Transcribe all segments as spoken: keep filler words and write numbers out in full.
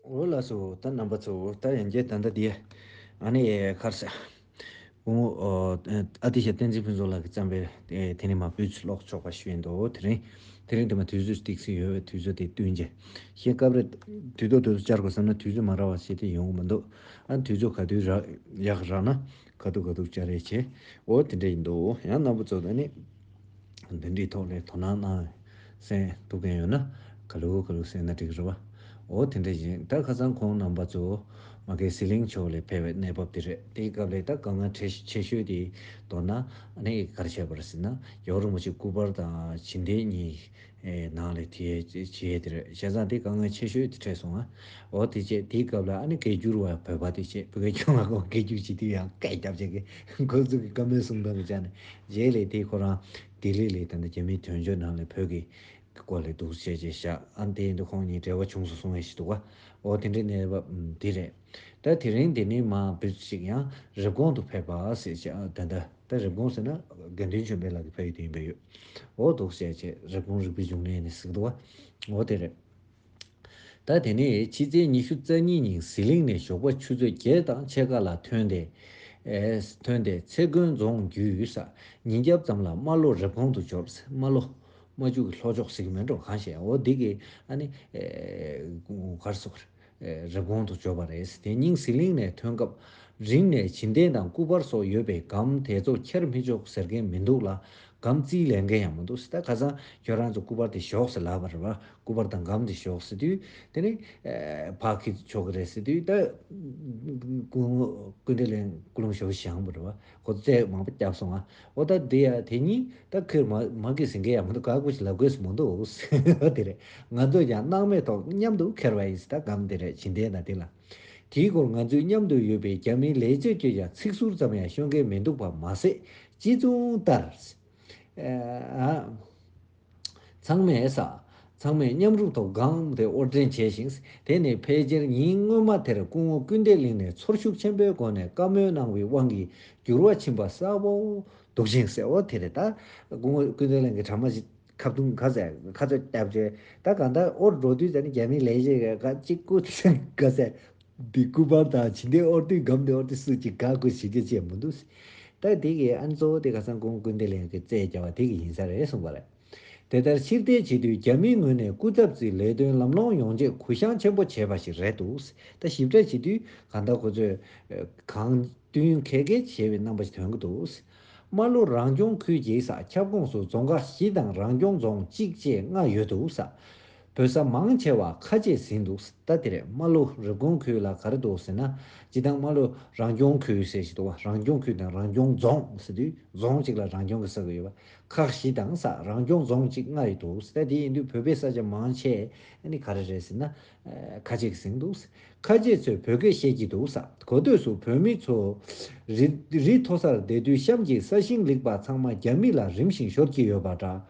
འོ་ལགས་སོ། ད་རྣམ་པ་ཚོ། ད་ཡང་བསྐྱར་ད་ལྟ་འདི་ཨ་ནི་ག་རེ་ཟེར། སྐུ་ངོ་ཨ་ཏི་ཤ་བསྟན་འཛིན་ཕུན་ཚོགས་ལགས་ཀྱིས་བརྩམས་པའི་དེ་ནི་མ་བོད་ཀློག་ཆོག་པ་ཞུ་ཡིན་འདུག་དེ་རིང་དེ་རིང་དེ་མ་དུས་ཚོད་ཏོག་ཙམ་ཡོད་པའི་དུས་ཚོད་དེ་བསྟུན་བྱས། ཤེས་སྐབས་རེ་དུས་ཐོག་དུས་ཚོད་བཅར་དགོས་བསམ་ན་དུས་ཚོད་མ་རག་པ་བྱས་ཏེ་ཡོང་གི་མི་འདུག་ཨ་དུས་ཚོད་ག་དུས་རག་ཡག་རག་ན་ག་དུས་ག་དུས་བཅར་རེས་བྱས། འོ་དེ་འདྲ་ཡིན་འདུག་ཡང་རྣམ་པ་ཚོ་ད་ནི་འདི་འདྲའི་ཐོག་ལ་དོ་སྣང་གནང་གསན་ཐུབ་མཁན་ཡོད་ན་ག་ལུ་ག་ལུ་གསན་ན་འགྲིག་རེད་བ། འོ་དེ་འདྲ་ཡིན། ད་ཁ་སང་ཁོང་རྣམ་པ་ཚོ་མ་གི་ཟི་ལིང་ཕྱོགས་ལ་ཕེབས་པའི་གནས་བབ་དེ་རེད། དེའི་སྐབས་ལ་ད་དཀའ་ངལ་ཆེ་ཆེ་ཤོས་དེ་མདོར་ན་ཨ་ནི་ག་རེ་བྱས་པ་རེད་ཟེར་ན། རྒྱལ་བ་རིན་པོ་ཆེ་སྐུ་པར་དང་བྱིན་ལྡན་གཉིས་ནང་ལ་དེ་བྱས་དེ་རེད། བྱས་ཙང་དེ་དཀའ་ངལ་ཆེ་ཤོས་དེ་འཕྲད་སོང་ང་། འོ་དེ་བྱས་དེའི་སྐབས་ལ་ཨ་ནི་སྐད་སྒྱུར་བ་བོད་པ་དེ་བྱས་བོད་སྐད་སྒྱུར་བ་ཁོང་སྐད་སྒྱུར་བྱེད་དུས་ཡང་སྐད་རྒྱབ་བྱེད་ཀྱི་ཁོ་ཚོ་གི་བཀའ་མོལ་གསུང་སྟངས་ཀྱི་ཆ་ནས། རྗེས་ལ་དེ་ཁོ་རང་ལྡི་ལི་ལ་ད་ནི་རྒྱ་མིའི་དོན་གཅོད་ནང་ལ་བོད་ཀྱི་སྐོར་ལ་འདུག་བྱས་བྱས་བཞག་ཨ་ནི་དེ་ཡིན་དུས་ཁོང་གཉིས་འབྲེལ་བ་བྱུང་སོང་གསུང་ཡས་ཞིག་འདུག་ག་འོ་དེ་འདྲའི་གནས་བབ་འདི་རེད། ད་དེ་རིང་འདི་ནི་མ་བུ་ཞིག་ཡང་རེབ་གོང་དུ་ཕེབས་པ་ཟེར་བྱས། ཨ་ད་ད་ད་རེབ་གོང་ཟེར་ན་དགའ་ལྡན་ཆོས་འཕེལ་ལགས་ཀྱི་ཕ་ཡུལ་དེ་ཡིན་པས་ཡོད། འོ་འདུག་བྱས་བྱས་རེབ་གོང་རིག་པའི་འབྱུང་གནས་ནས་ཟེར་གི་འདུག་ག་འོ་དེ་རེད། ད་དེ་ནས་ཕྱི་ཚེས་ཉི་ཤུ་རྩ་གཉིས་ཉིན་ཟི་ལིང་ནས་ཞོགས་པ་ཆུ་ཚོད་བརྒྱད་དང་ཕྱེད་ཀ་ལ་ཐོན་ཏེ། ཨེ་ཐོན་ཏེ་ཚེ་མགོན་རྫོང་བརྒྱུད་ས་ཉིན་རྒྱབ་ཙམ་ལ་རྨ་ལྷོ་རེབ་གོང་དུ་འབྱོར། རྨ་ལྷོ་རྨ་ཆུ་གི་ལྷོ་ཕྱོགས་ཟེར་གི་མེད་འགྲོ་གང་ཤེས། འོ་འདི་གི་ཨ་ནི་ཨེ་གར་སོགས་རེབ་གོང་དུ་འབྱོར་བ་རེད། དེ་ཉིན་ཟི་ལིང་ནས་ཐོན་སྐབས་རིང་ནས་བྱིན་ལྡན་དང་སྐུ་པར་སོགས་ཡོད་པའི་སྒམ་དེ་ཚོ་ཁྱེར་མི་ཆོག་ཟེར་མཁན་མི་འདུག་ལ། སྒམ་རྩིས་ལེན་མཁན་ཡང་མི་འདུག་ད་ཁ་སང་ཁྱོད་རང་ཚོ་སྐུ་པར་དེ་ཞོག་ཟེར་ལབ་པ་རེད་བ། སྐུ་པར་དང་སྒམ་དེ་ཞོག་ཟེར་དུས་དེ་ནི་ཕར་འཁྱེར་ཆོག་གི་རེད་ཟེར་དུས། ད་སྐུ་ངོ་སྐུ་འདྲ་ལེན་སྐུ་ལུང་ཞོག་བཞེངས་པ་རེད་བ། ཁོ་ཚོས་མང་པོ་བརྒྱབ་སོང་ང་། འོ་ད་དེ་ཡ་དེ་གཉིས་ད་ཁོས་མ་མ་གི་ཟིན་གི་ཡ་མི་འདུག་ག་གུ་ཞིག་ལབ་དགོས་སུ་མི་འདུག་དེ་རེད། ང་ཚོས་ཀྱང་སྣང་མེད་ཐོག་མཉམ་དུ་ཁྱེར་བ་ཡིན་ཟེར། ད་སྒམ་དེ་རེད། བྱིན་ལྡན་དང་དེ་ལ། དེའི་སྐོར་ང་ཚོའི་མཉམ་དུ་ཡོད་པའི་རྒྱ་མིའི་ལས་བྱེད་ཀྱིས་ཀྱང་ཚིག་ཟུར་ཙམ་ཡང་ཤོད་མཁན་མི་འདུག་པ་མ་ཟད། ཅི་བྱུང་ལྟར། ཨ། ཚང་མས་ས། ཚང་མས་མཉམ་རུབ་ཐོག་སྒམ་དེ་དབོར་འདྲེན་བྱས་ཤིང་། དེ་ནས་ཕལ་ཆེར་ཉིན་སྔོན་མ་དེར་སྐུ་ངོ་ཀུན་བདེ་གླིང་ནས་ཚོར་ཤུགས་ཆེན་པོའི་སྒོ་ནས་བཀའ་མོལ་གནང་བའི་དབང་གིས་འགྱུར་བ་ཕྱིན་པ་གསལ་པོ་འདུག་ཅིང་ཟེར། འོ་དེ་རེད། ད་སྐུ་ངོ་ཀུན་བདེ་གླིང་གི་གྲ་མ་ཞིག་ཁ་བརྡུང་ཁ་ཟས་ཁ་ཚོད་བརྒྱབ་བྱས། ད་གང་ལྟར་དབོར་འགྲོ་དུས་ཙ་ནི་རྒྱ་མིའི་ལས་བྱེད་ཀྱི་ཁ་གཅིག་སྐུ་ཁ་ཟས་འདི་སྐུ་པར་དང་བྱིན་ལྡན་དབོར་དུས་སྒམ་འདི་དབོར་དུས་སུ་གཅིག་ག་དགོས་བྱེད་རྒྱུ་ཅེས་མི་འདུག་ད་དེ་གི་ཨ་ནི་གཙོ་བོ་དེ་ཁ་སང་སྐུ་ངོ་ཀུན་བདེ་གླིང་གི་རྩད་རྒྱབ་པ་དེ་གི་ཡིན་ས་རེད་གསུངས་པ་རེད། དེ་ལྟར་ཕྱིར་བལྟས་བྱེད་དུས་རྒྱ་མིའི་ངོས་ནས་སྐུ་ཚབ་ཀྱི་ལས་དོན་ལམ་ལྷོང་ཡོང་ཆེད་གུ་བཤངས་ཆེན་པོ་བྱས་པ་ཞིག་རེད་འདུག་ད་ཞིབ་ཕྲ་བྱེད་དུས་གང་ལྟར་ཁོ་ཚོས་གང་བསྟུན་གལ་གལ་བྱས་པའི་རྣམ་པ་ཞིག་ཐོན་གྱི་འདུག་རྨ་ལྷོ་རང་སྐྱོང་ཁུལ་གྱི་ས་ཁྱབ་ཁོངས་སུ་རྫོང་ཁག་བཞི་དང་རང་སྐྱོང་རྫོང་གཅིག་བཅས་ལྔ་ཡོད་འདུག་ས། བོད་ས་མང་ཆེ་བ་ཁ་ཆེ་ཟིན་འདུག་ད་དེ་རེད། རྨ་ལྷོ་རེབ་གོང་ཁུལ་ལ་ག་རེ་འདུག་ཟེར་ན། སྤྱིར་བཏང་རྨ་ལྷོ་རང་སྐྱོང་ཁུལ་ཟེར་ཞིག་འདུག་བ། རང་སྐྱོང་ཁུལ་དང་རང་སྐྱོང་རྫོང་ཟེར་དུས་རྫོང་གཅིག་ལ་རང་སྐྱོང་གི་ས་ཁུལ་ཡོད་པ། ཁག་བཞི་དང་ས་རང་སྐྱོང་རྫོང་གཅིག་ལྔ་ཡོད་འདུག་ད་དེ་ཡིན་དུས་བོད་པའི་ས་ཆ་མང་ཆེ་ཨ་ནི་ག་རེ་རེད་ཟེར་ན། ཁ་ཆེ་གི་ཟིན་འདུག་ཁ་ཆེ་ཚོས་བོད་སྐད་བཤད་ཀྱི་འདུག་ས། གོ་ཐོས་སུ་བོད་མི་ཚོ་རི་རི་མཐོ་སར་བསྡད་དུས་གཤམ་གྱི་ས་ཞིང་ལེགས་པ་ཚང་མ་རྒྱ་མི་ལ་རིམ་བཞིན་ཤོར་གྱི་ཡོད་པ་འདྲ།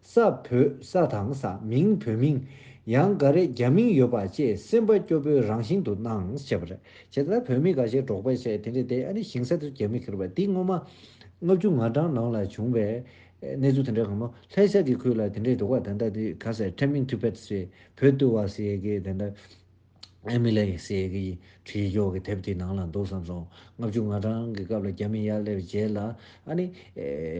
ས་བོད་ས་དང་ས་མིང་བོད་མིང་། ཡང་འགའ་རེ་རྒྱ་མིང་ཡོད་པ་བཅས་སེམས་པ་སྐྱོ་པོའི་རང་བཞིན་དུ་སྣང་བྱས་པ་རེད། བྱས་ཙང་བོད་མི་འགའ་ཤས་འབྲོག་པ་བྱས་དེ་འདྲས་དེ་ཨ་ནི་ཞིང་ས་དེ་རྒྱ་མི་ཁྱེར་བ་འདི་སྔོན་མ་ལྔ་བཅུ་ང་གྲངས་ནང་ལ་བྱུང་བའི་གནས་ཚུལ་དེ་འདྲ་གང་མོ། ལྷ་ས་གི་ཁུལ་ལ་དེ་འདྲས་འདུག་ག་ད་ལྟ་དེ་ག་ཟེར་Taming Tibet ཟེར་བོད་ཏུ་བ་ཟེར་གི་ད་ལྟ་ཨེ་མི་ལེ་ཟེར་གི་བྲིས་ཡོད་གི་དེབ་དེ་ནང་ལ་འདུག་བསམ་སོང་། ལྔ་བཅུ་ང་གྲངས་ཀྱི་སྐབས་ལ་རྒྱ་མི་ཡར་སླེབས་རྗེས་ལ་ཨ་ནི་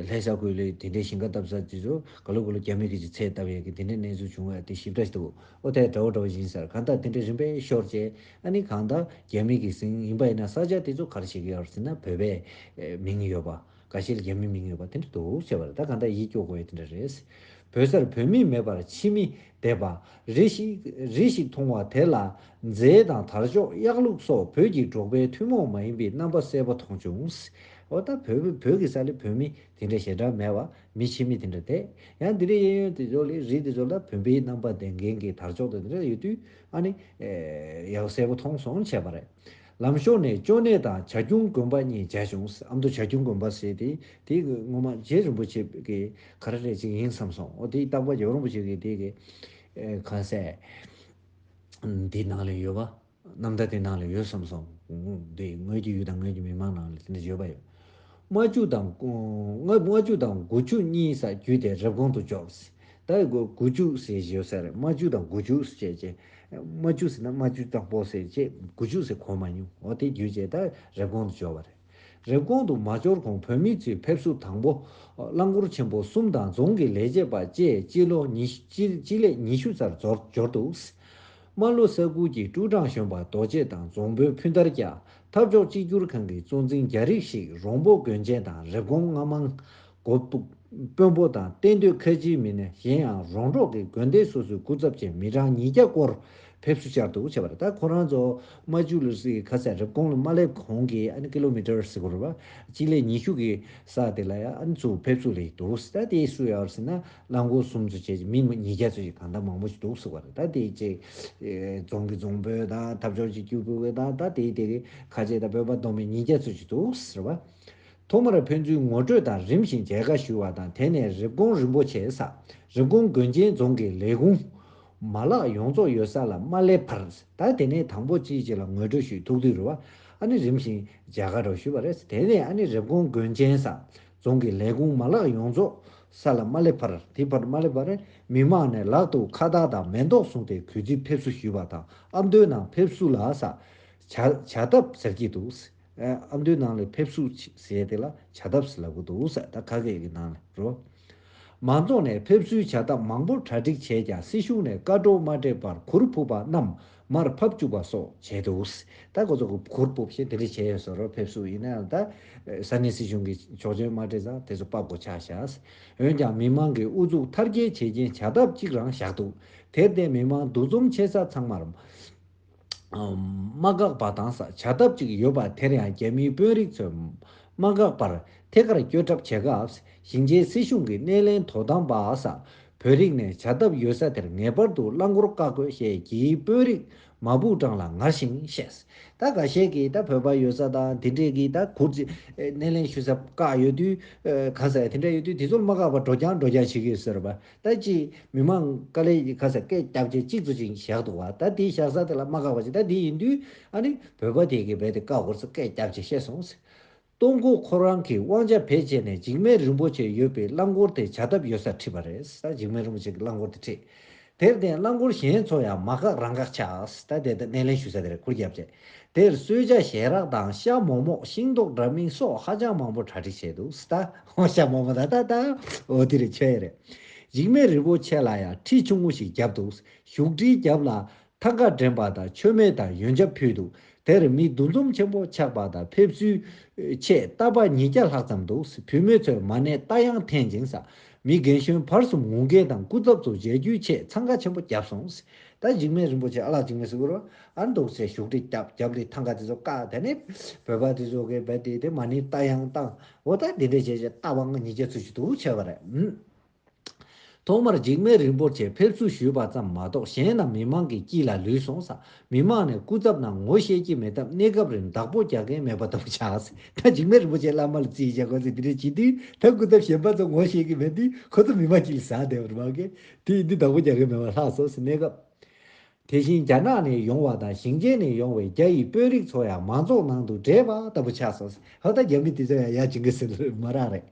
ལྷ་ས་ཁུལ་ལ་དེ་འདྲའི་ཞིང་ཁ་བཏབ་ས་དེ་ཚོ་ག་ལོ་ག་ལོ་རྒྱ་མི་གི་ཅིག་ཚད་བཏབ་ཡས་གི་དེ་འདྲའི་གནས་ཚུལ་བྱུང་བ་དེ་ཞིབ་ཕྲ་ཞིག་འདུག་ཨོ་དེ་འདྲ་བོ་འདྲ་བོ་ཡིན་ས་རེད། གང་ལྟར་དེ་འདྲའི་རིམ་པས་ཤོར་རྗེས་ཨ་ནི་གང་ལྟར་རྒྱ་མི་གི་ཟིན་ཡིན་པ་ཡིན་ན་ས་ཆ་དེ་ཚོ་ག་རེ་བྱེད་ཀྱི་ཡོད་རེད་ཟེར་ན་བོད་པའི་མིང་ཡོད་པ། འགའ་ཤས་ལ་རྒྱ་མི་མིང་ཡོད་པ་དེ་འདྲ་འདུག་བྱས་པ་རེད། ད་གང་ལྟར་ཡིད་སྐྱོ་དགོས་ཡ་དེ་འདྲ་རེད། བོད་སར་བོད་མི་མེད་པར་ཕྱི་མི་བསྡད་པ། རི་ཞིག་རི་ཞིག་མཐོང་བ་དེ་ལ་མཛེས་དང་དར་ལྕོག་གཡག་ལུག་སོགས་བོད་ཀྱི་འབྲོག་པའི་ཐུན་མོང་མ་ཡིན་པའི་རྣམ་པ་གསལ་པོ་མཐོང་བྱུང་། འོ་ད་བོད་བོད་ཀྱི་ས་ལ་བོད་མི་དེ་འདྲ་ཞེ་དྲག་མེད་པ། མི་ཕྱི་མི་དེ་འདྲ་བསྡད། ཡང་འདི་འདྲའི་གཡས་གཡོན་དེ་ཚོ་ལ་རི་དེ་ཚོ་ལ་བོད་པའི་རྣམ་པ་ལྡན་མཁན་གྱི་དར་ལྕོག་དང་དེ་འདྲ་ཡོད་དུས་ཨ་ནི་ཡག་གསལ་པོ་མཐོང་སོང་བྱས་པ་རེད། ལམ་ཞོར་ནས་ཅོ་ནེ་དང་བྱ་ཁྱུང་དགོན་པ་གཉིས་མཇལ་བྱུང་། ཨ་མདོ་བྱ་ཁྱུང་དགོན་པ་ཟེར་དེ་དེ་སྔོན་མ་རྗེ་རིན་པོ་ཆེ་གི་ག་རེ་རེད་ཅིག་ཡིན་བསམ་སོང་། འོ་དེ་རྟག་པར་རྗེ་རིན་པོ་ཆེ་གི་དེ་གི་ཁ་ཟས་འདི་ནང་ལ་ཡོད་པ། རྣམ་ཐར་དེ་ནང་ལ་ཡོད་བསམ་སོང་། འདི་ངོས་ཀྱི་ཡུལ་དང་ངོས་ཀྱི་མི་མང་ནང་ལ་དེ་འདྲ་ཡོད་པ་ཡོད། རྨ་ཆུ་དང་རྨ་ཆུ་དང་དགུ་ཆུ་གཉིས་ས་བརྒྱུད་དེ་རེབ་གོང་དུ་འབྱོར། ད་དགུ་ཆུ་ཟེར་ཡོད་ས་རེད། རྨ་ཆུ་དང་དགུ་ཆུ་ཟེར་བྱས། རྨ་ཆུ་ཟེར་ན་རྨ་ཆུ་དང་པོ་ཟེར་བྱས་དགུ་ཆུ་ཟེར་གོ་མ་མྱོང་། འོ་དེ་བརྒྱུད་བྱས་ད་རེབ་གོང་དུ་འབྱོར་བ་རེད། རེབ་གོང་དུ་མ་འབྱོར་གོང་བོད་མི་ཚོས་ཕེབས་བསུ་དང་པོ་རླངས་འཁོར་ཆེན་པོ་གསུམ་དང་རྫོང་གི་ལས་བྱེད་པ་བཅས་སྤྱི་ལོ་ཉི་སྤྱི་སྤྱི་ལེ་ཉི་ཤུ་ཙམ་འབྱོར་འབྱོར་འདུག། རྨ་ལྷོ་ས་ཁུལ་གྱི་ཀྲུའུ་ཀྲང་གཞོན་པ་རྡོ་རྗེ་དང་རྫོང་དཔོན་ཕུན་དར་རྒྱལ། འཐབ་ཕྱོགས་གཅིག་གྱུར་ཁང་གི་གཙོ་འཛིན་རྒྱ་རིགས་ཤིག་རོང་པོ་དགོན་ཆེན་དང་རེབ་གོང་རྔ་མང་། སྒོ་ཕུག་དཔོན་པོ་དང་གཏན་སྡོད་ཁ་ཆེའི་མི་སྣ། གཞན་ཡང་རོང་འབྲོག་གི་དགོན་སྡེ་སོ་སོའི་སྐུ་ཚབ་བཅས་མི་གྲངས་ཉིས་བརྒྱ་སྐོར་ཕེབས་བསུ་བཅར་འདུག་བྱས་པ་རེད། ད་ཁོ་རང་ཚོ་རྨ་ཆུ་ལ་སི་ཁ་ས་རེབ་གོང་ལ་མ་སླེབས་གོང་གི་ཨ་ནི་ཀི་ལོ་མི་ཊར་ཟེར་དགོས་རེད་པ། སྤྱི་ལེ་ཉི་ཤུ་གི་ས་དེ་ལ་ཡང་ཨ་ནི་ཚུར་ཕེབས་བསུ་ལ་འདུག། ད་དེ་སུ་ཡོད་ཟེར་ན་རླངས་འཁོར་གསུམ་ཚོ་བྱས་མི་ཉིས་བརྒྱ་ཚོ་ཞིག་གང་ལྟར་མང་པོ་ཞིག་འདུག་ཟེར་བ་རེད། ད་དེ་ཅིག་རྫོང་གི་རྫོང་དཔོན་དང་འཐབ་ཕྱོགས་གཅིག་གྱུར་པུའུ་དང་ད་དེ་དེ་གི་ཁ་ཆེ་དང་བོད་པ་བསྡོམས་པས་ཉིས་བརྒྱ་ཚོ་ཞིག་འདུག་ཟེར་བ། ཐོག་མར་ཕན་ཚུན་ངོ་སྤྲོད་དང་རིམ་བཞིན་མཇལ་ཁ་ཞུ་བ་དང་། དེ་ནས་རེབ་གོང་རིན་པོ་ཆེ་ས་རེབ་གོང་དགོན་ཆེན་རྫོང་གི་ལས་ཁུངས་མ་ལག་ཡོངས་རྫོགས་ཡོད་ས་ལ་མ་སླེབས་བར། ད་དེ་ནས་དང་པོ་ཅིའི་ཅིག་ལ་ངོ་སྤྲོད་ཞུས་ཐུག་དུས་རུ་བ་ཨ་ནི་རིམ་བཞིན་མཇལ་ཁ་རོགས་ཞུས་པ་རེད། དེ་ནས་ཨ་ནི་རེབ་གོང་དགོན་ཆེན་ས་རྫོང་གི་ལས་ཁུངས་མ་ལག་ཡོངས་རྫོགས་ས་ལ་མ་སླེབས་བར། དེ་བར་མ་སླེབས་བར་མི་མང་ནས་ལག་ཏུ་ཁ་བཏགས་དང་མེ་ཏོག་བཟུང་སྟེ་གུས་བརྩི་ཕེབས་བསུ་ཞུས་པ་དང་། ཨ་མདོའི་ནང་ཕེབས་བསུ་ལ་ས་བྱ་བྱ་ཐབ་ཟེར་གྱི་འདུག། ཨ་མདོའི་ནང་ལ་ཕེབས་བསུ་ཟེར་དེ་ལ་བྱ་ཐབ་ཟེར་ལབ་ཀྱི་འདུག་ཟེར། ད་ཁ་སྐད་ཀྱི་ནང་ལ་རོ། མང་ཚོགས་ནས་ཕེབས་བསུའི་བྱ་ཐབ་མང་པོ་གྲ་སྒྲིག་བྱས་ཀྱང་སྲིད་གཞུང་ནས་བཀའ་འཁྲོལ་མ་སྤྲད་པར་གུར་ཕུབ་པ་རྣམས་མར་ཕབ་བཅུག་པ་སོགས་བྱས་འདུག། ད་ཁོ་ཚོ་གི་གུར་ཕུབ་ཞེས་དེ་འདྲ་བྱས་ཡོད་ཟེར་རོ། ཕེབས་བསུ་ཡིན་ན་ཡང་ད་ས་གནས་སྲིད་གཞུང་གིས་ཆོག་མཆན་མ་སྤྲད་ཙང་དེ་ཚོ་ཕབ་དགོས་ཆགས་ཤག། འོན་ཀྱང་མི་མང་གིས་ཨུ་ཚུགས་མཐར་སྐྱེལ་བྱེད་ཀྱིན་བྱ་ཐབ་གཅིག་རང་བཞག་འདུག། དེར་བརྟེན་མི་མང་འདུ་འཛོམས་ཆེ་ས་ཚང་མར་མ་དགའ་བ་དང་ས་བྱ་ཐབ་ཅིག་ཡོད་པ་དེར་ཡང་རྒྱ་མིའི་དཔོན་རིགས་ཚོས་མ་དགའ་བར་ཐད་ཀར་བསྐྱོད་གྲབས་བྱེད་སྐབས། ཞིང་ཆེན་སྲིད་གཞུང་གི་སྣེ་ལེན་དོ་དམ་པས་བོད་རིགས་ནས་བྱ་ཐབ་ཡོད་ས་དེར་ངེས་པར་དུ་རླངས་འཁོར་བཀག་དགོས་ཞེས་རྒྱའི་དཔོན་རིགས་མ་བུ་ཀྲང་ལ་ངར་ཞིང་བཤད། ད་འགའ་ཤས་ཀྱིས་ད་བོད་པ་ཡོད་ས་དང་དེ་འདྲས་ཀྱིས་ད་གུར་ཅིག་སྣེ་ལེན་ཞུ་ས་བཀག་ཡོད་དུས། ག་ས་དེ་འདྲས་ཡོད་དུས་དེ་ཚོར་མ་དགའ་བར་འགྲོ་རྐྱང་འགྲོ་རྐྱང་བྱེད་ཀྱི་ཡོད་ཟེར་བ། ད་ཅི་མི་མང་དཀའ་ལས་ཁ་ས་སྐད་རྒྱབ་བྱས་གཅིག་ཏུ་ཅིག་བཞག་འདུག་བ། ད་དེའི་བཞག་ས་དེ་ལ་མ་དགའ་བ་ཅིག། ད་དེ་ཡིན་དུས་ཨ་ནི་བོད་པ་དེ་གི་བས་དེ་བཀག་དགོས་ས་སྐད་རྒྱབ་བྱས་བཤད་སོང་། སྟོང་སྐུ་ཁོ་རང་གིས་དབང་ཆ་བེད་སྤྱད་ནས་འཇིགས་མེད་རིན་པོ་ཆེ་ཡོད་པའི་རླངས་འཁོར་དེ་བྱ་ཐབ་ཡོད་སར་ཁྲིད་པ་རེད། ད་འཇིགས་མེད་རིན་པོ་ཆེ་གི་རླངས་འཁོར་དེ་ཁྲིད། དེར་བརྟེན་རླངས་འཁོར་གཞན་ཚོ་ཡང་མ་བཀག་རང་བཀག་ཆགས། ད་དེ་ད་སྣེ་ལེན་ཞུ་ས་དེ་རེད། གུར་རྒྱབ་བྱས། དེར་གསོལ་ཇ་ཞལ་རག་དང་ཤ་མོག་མོག་ཤིང་ཏོག་འདྲ་མིན་སོགས་ཧ་ཅང་མང་པོ་གྲ་སྒྲིག་བྱས་འདུག། ད་ཧོ་ཤ་མོག་མོག་ད་ད་ད་འོ་དེ་རེད་ཆོས་རེད། འཇིགས་མེད་རིན་པོ་ཆེ་ལ་ཡང་ཁྲི་ཆུང་ངུ་ཞིག་བརྒྱབ་འདུག། བཞུགས་ཁྲིའི་རྒྱབ་ལ་ཐང་ག་འདྲེན་པ་དང་མཆོད་མེ་དང་ཡོན་ཆབ་ཕུལ་འདུག། དེར་མི་འདུ་འཛོམས་ཆེན་པོ་ཆགས་པ་དང་ཕེབས་བསུའི་ཆེད་རྟ་པ་ཉིས་བརྒྱ་ལྷག་ཙམ་འདུག། བུད་མེད་ཚོས་མ་ཎི་རྟ་དབྱངས་འཐེན་ཅིང་ས་མི་རྒན་གཞོན་བར་གསུམ་ངུ་སྐད་དང་སྐུ་ཚབ་ཚོ་མཇལ་རྒྱུའི་ཆེད་འཚང་ཁ་ཆེན་པོ་བརྒྱབ་སོང་། ད་འཇིགས་མེད་རིན་པོ་ཆེ་ཨ་ལགས་འཇིགས་མེད་ཟེར་གོ་རོ། ཨ་འདུག་ཟེར་བཞུགས་ཁྲི་རྒྱབ་རྒྱབ་ལི་ཐང་ག་དེ་ཚོ་བཀག། དེ་ནས་བོད་པ་དེ་ཚོ་གིས་བས་དེ་དེ་མ་ཎི་རྟ་དབྱངས་བཏང་། འོ་ད་འདི་འདྲས་བྱས་བྱས་རྟ་པ་ང་ཉིས་བརྒྱ་ཚོ་ཞིག་འདུག་བྱས་པ་རེད། ཐོག་མར་འཇིགས་མེད་རིན་པོ་ཆེ་ཕེབས་བསུ་ཞུས་པ་ཙམ་མ་གཏོགས་གཞན་རྣམས་མི་མང་གི་དཀྱིལ་ལ་ལུས་སོང་ས། མི་མང་ནས་སྐུ་ཚབ་རྣམས་ངོ་ཤེས་ཀྱི་མེད་སྟབས་གནས་སྐབས་རིང་བདག་པོ་རྒྱག་མཁན་མེད་པ་ལྟ་བུ་ཆགས། ད་འཇིགས་མེད་རིན་པོ་ཆེ་བླ་མ་ལ་རྩིས་བྱས་གོ་ཚེ་འདི་འདྲས་བྱེད་དུས་ད་སྐུ་ཚབ་གཞན་པ་ཚོ་ངོ་ཤེས་ཀྱི་མེད་དུས་ཁོ་ཚོ་མི་མང་དཀྱིལ་ཟག་བསྡད་པ་རེད་མ་གི། དེ་ཡིན་དུས་བདག་པོ་རྒྱག་མཁན་མེད་པ་ལྷག་སོང་ཟེར་གནས་སྐབས། དེ་བཞིན་རྒྱ་ནག་ནས་ཡོང་བ་དང་ཞིང་ཆེན་ནས་ཡོང་བའི་རྒྱ་ཡི་དཔོན་རིགས་ཚོ་ཡང་མང་ཚོགས་ནང་དུ་འདྲེས་པ་ལྟ་བུ་ཆགས་སོང་། ཧོ་ད་རྒྱ་མི་དེ་ཚོ་ཡང་ཡ་ཅིང་གི་ཟེར་མ་རག་རེད།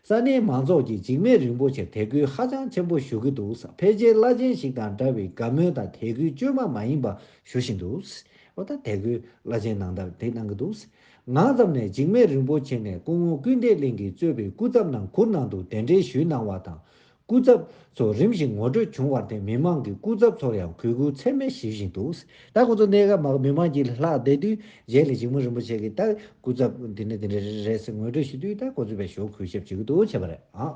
ས་གནས་མང་ཚོགས་ཀྱིས་འཇིགས་མེད་རིན་པོ་ཆེར་དད་གུས་ཧ་ཅང་ཆེན་པོ་ཞུ་གི་འདུག། ཕལ་ཆེར་བླ་ཆེན་ཞིག་དང་འདྲ་བའི་དགའ་མོས་དང་དད་གུས་བཅོས་མ་མ་ཡིན་པ་ཞུ་བཞིན་འདུག། ཧོ་ད་དད་གུས་བླ་ཆེན་ནང་ལྟར་དེ་གནང་གི་འདུག། ང་ཙམ་ནས་འཇིགས་མེད་རིན་པོ་ཆེ་ནས་སྐུ་ངོ་ཀུན་བདེ་གླིང་གིས་གཙོས་པའི་སྐུ་ཚབ་རྣམས་གུར་ནང་དུ་གདན་འདྲེན་ཞུས་གནང་བ་དང་། སྐུ་ཚབ་ཚོ་རིམ་བཞིན་ངོ་སྤྲོད་བྱུང་བར་བརྟེན་མི་མང་གིས་སྐུ་ཚབ་ཚོར་ཡང་གུས་བཀུར་ཚད་མེད་ཞུ་བཞིན་འདུག། ད་ཁོ་ཚོ་གནས་སྐབས་མ་མི་མང་གིས་ལྷག་བསྡད་དུས་རྗེས་ལ་འཇིགས་མེད་རིན་པོ་ཆེ་གིས་ད་སྐུ་ཚབ་འདི་འདྲ་འདི་འདྲ་རེད་ཟེར་ངོ་སྤྲོད་ཞུ་དུས་ད་ཁོ་ཚོས་བས་ཞོར་གུས་ཞབས་བྱེད་ཀྱི་འདུག་བྱས་པ་རེད་ཨ།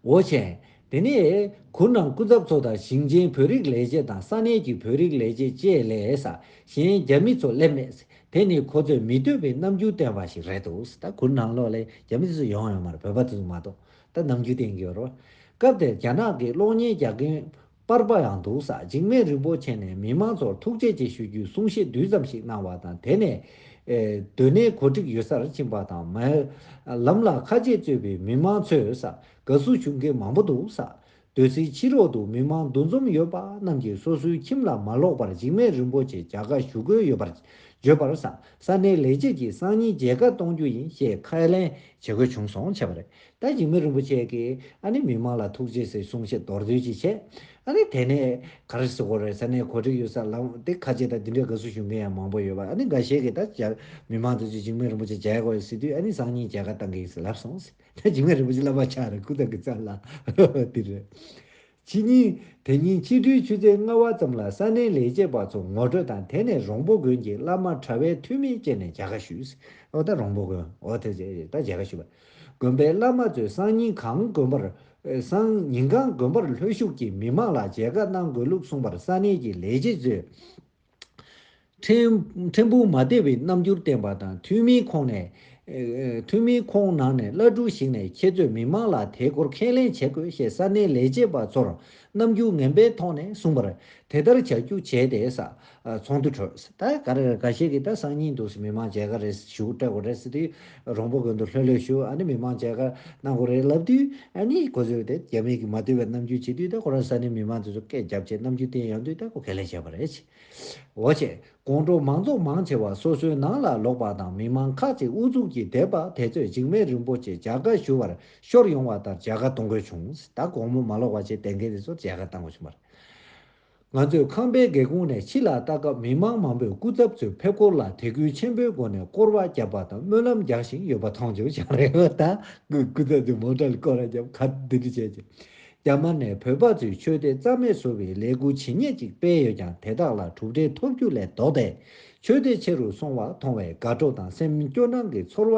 འོ་བྱས། དེ་ནས་གུར་ནང་སྐུ་ཚབ་ཚོ་དང་ཞིང་ཆེན་བོད་རིགས་ལས་བྱེད་དང་ས་གནས་ཀྱི་བོད་རིགས་ལས་བྱེད་བཅས་ལས་ས་གཞན་རྒྱ་མི་ཚོ་སླེབས་མེད། དེ་ནི་ཁོ་ཚོས་མི་འདོད་པའི་རྣམ་འགྱུར་བསྟན་པ་ཞིག་རེད་འདུག། ད་གུར་ནང་ལོགས་ལ་རྒྱ་མི་དེ་ཚོ་ཡོང་ཡོད་མ་རེད། བོད་པ་དེ་ཚོ་མ་གཏོགས་ད་རྣམ་འགྱུར་བསྟན་གྱི་ཡོད་རེད། སྐབས་དེར་རྒྱ་ནག་གི་གློག་བརྙན་རྒྱག་མཁན་པར་པ་ཡང་འདུག་ས། འཇིགས་མེད་རིན་པོ་ཆེ་ནས་མི་མང་ཚོར་ཐུགས་རྗེ་ཆེ་ཞུ་རྒྱུའི་གསུང་བཤད་བསྡུས་ཙམ་ཞིག་གནང་བ་དང་། དེ་ནས་ཨེ་སྡོད་གནས་གོ་སྒྲིག་ཡོད་སར་ཕྱིན་པ་དང་། མ་ལམ་ལ་ཁ་ཆེ་གཙོས་པའི་མི་མང་ཚོས་ས་དགའ་བསུ་ཞུ་མཁན་མང་པོ་འདུག་ས། སྡོད་སའི་ཕྱི་ལོགས་དུ་མི་མང་འདུ་འཛོམས་ཡོད་པ་རྣམས་ཀྱིས་སོ་སོའི་ཁྱིམ་ལ་མ་ལོག་པར་འཇིགས་མེད་རིན་པོ་ཆེ་མཇལ་ཁ་ཞུ་དགོས་ཡོད་པར་བརྗོད་པར་ས་ས་གནས་ལས་བྱེད་ཀྱིས་སང་ཉིན་མཇལ་ཁ་གཏོང་རྒྱུ་ཡིན་ཞེས་ཁས་ལེན་ བྱེད་དགོས་བྱུང་སོང་བྱས་པ་རེད། ད་འཇིགས་མེད་རིན་པོ་ཆེ་གིས་ཨ་ནི་མི་མང་ལ་ཐུགས་རྗེ་ཆེ་གསུང་བཤད་མདོར་བསྡུས་ཅིག་བྱས། ཨ་ནི་དེ་ནས་ག་རེ་ཟེར་དགོས་རེད། ས་གནས་གོ་སྒྲིག་ཡོད་ས་ལམ་དེ་ཁ་ཆེ་དང་འདི་འདྲའི་དགའ་བསུ་ཞུ་མཁན་ཡང་མང་པོ་ཡོད་པ། ཨ་ནི་འགའ་ཤས་ཀྱིས་ད་རྒྱ་མི་མང་དེ་ཚོས་འཇིགས་མེད་རིན་པོ་ཆེ་མཇལ་དགོས་ཟེར་དུས། ཨ་ནི་སང་ཉིན་མཇལ་ཁ་བཏང་གི་ཡིན་ཟེར་ལབ་སོང་ཟེར། ད་འཇིགས་མེད་རིན་པོ་ཆེ་བསླབ་པ་ཆགས་རེད། སྐུ་ཚབ་ཀྱི་རྩ་ལ་དེ་རེད། ཕྱི་ཉིན་དེ་ཉིན་ཕྱི་དྲོའི་ཆུ་ཚོད་ལྔ་པ་ཙམ་ལ་ས་གནས་ལས་བྱེད་པ་ཚོ་ངོ་སྤྲོད་དང་། དེ་ནས་རོང་པོ་དགོན་གྱི་བླ་མ་གྲྭ་བའི་འཐུས་མི་བཅས་ནས་མཇལ་ཁ་ཞུས། འོ་ད་རོང་པོ་དགོན། འོ་དེ་ད་མཇལ་ཁ་ཞུས་པ། དགོན་པའི་བླ་མ་ཚོས་སང་ཉིན་གང་དགོན་པར། སང་ཉིན་གང་དགོན་པར་ལྷོད་ཞུགས་ཀྱིས་མི་མང་ལ་མཇལ་ཁ་གནང་དགོས་ལུགས་གསུངས་པར། ས་གནས་ཀྱི་ལས་བྱེད་ཚོས་ཕྲན་ཕྲན་བུ་མ་བདེ་བའི་རྣམ་འགྱུར་བསྟན་པ་དང་། འཐུས་མིའི་ཁོངས་ནས། ཨེ་འཐུས་མིའི་ཁོངས་ནང་ནས་བླ་སྤྲུལ་ཞིག་ནས་ཁྱེད་ཚོས་མི་མང་ལ་དེ་སྐོར་ཁས་ལེན་བྱེད་དགོས་ཞེས་ས་གནས་ལས་བྱེད་པ་ཚོར་རྣམ་འགྱུར་ངན་པའི་ཐོག་ནས་གསུངས་པར། དེ་ལྟར་བྱ་རྒྱུ་བྱས་ཏེ་ས་ཨ་ཚོགས་འདུ་གྲོལ། ད་ག་རེ་རེད། འགའ་ཤས་ཀྱིས་ད་སང་ཉིན་འདུག་སེ་མི་མང་མཇལ་ཁ་རེ་ཞུ་སྤྲད་དགོས་རེད་ཟེར་དུས། རོང་པོ་དགོན་དུ་ལྷོད་ལྷོད་ཞུ། ཨ་ནི་མི་མང་མཇལ་ཁ་གནང་དགོས་རེད་ལབ་དུས། ཨ་ནི་ཁོ་ཚོས་དེ་རྒྱ་མི་གི་མ་བསྡུས་པའི་རྣམ་འགྱུར་བྱེད་དུས། ད་ཁོ་རང་ས་གནས་མི་མང་ཚོ་ཚོ་སྐད་རྒྱབ་བྱས་རྣམ་འགྱུར་བསྟན་ཡོང་དུས། ད་ཁོ་ཁས་ལེན་བྱས་པ་རེད། འོ་བྱས། དགོང་དྲོ་མང་ཚོགས་མང་ཆེ་བ་སོ་སོའི་ནང་ལ་ལོག་པ་དང་། མི་མང་ཁག་ཅིག་ཨུ་ཚུགས་ཀྱིས་བསྡད་པ་དེ་ཚོས་འཇིགས་མེད་རིན་པོ་ཆེ་མཇལ་ཁ་ཞུ་བར་ཤོར་ཡོང་བ་ལྟར་མཇལ་ཁ་གཏོང་དགོས་བྱུང་། ད་དགོང་མོ་མ་ལོག་པ་བྱས་བསྡད་མཁན་དེ་ཚོར་མཇལ་ཁ་གཏང་དགོས་བྱུང་བ་རེད། ང་ཚོས་ཁང་པའི་སྒེའུ་ཁུང་ནས་ཕྱི་ལ་ལྟ་སྐབས། མི་མང་མང་པོས་སྐུ་ཚབ་ཚོའི་ཕེབས་སྐོར་ལ་དད་གུས་ཆེན་པོའི་སྒོ་ནས་སྐོར་བ་བརྒྱབ་པ་དང་སྨོན་ལམ་རྒྱག་བཞིན་ཡོད་པ་མཐོང་བྱུང་བྱུང་རེད་བ། ད་སྐུ་སྐུ་ཚབ་ཚོས་མོ་ཊ་ལ་སྐོར་ར་བརྒྱབ། ཁ་འདི་འདྲ་བྱས་བྱས། རྒྱ་མ་ནས་བོད་པ་ཚོས་ཆོས་སྡེ་རྩ་མེད་བཟོ་བའི་ལས་འགུལ་ཇི་སྙེད་ཅིག་སྤེལ་ཡོད་ཀྱང་། དེ་དག་ལ་གྲུབ་འབྲས་ཐོབ་རྒྱུ་ལས་ལྡོག་སྟེ། ཆོས་སྡེ་ཆེ་རུ་སོང་བ་མཐོང་བས་དགའ་སྤྲོ་དང་སེམས་སྐྱོ་སྣང་གི་ཚོར་བ་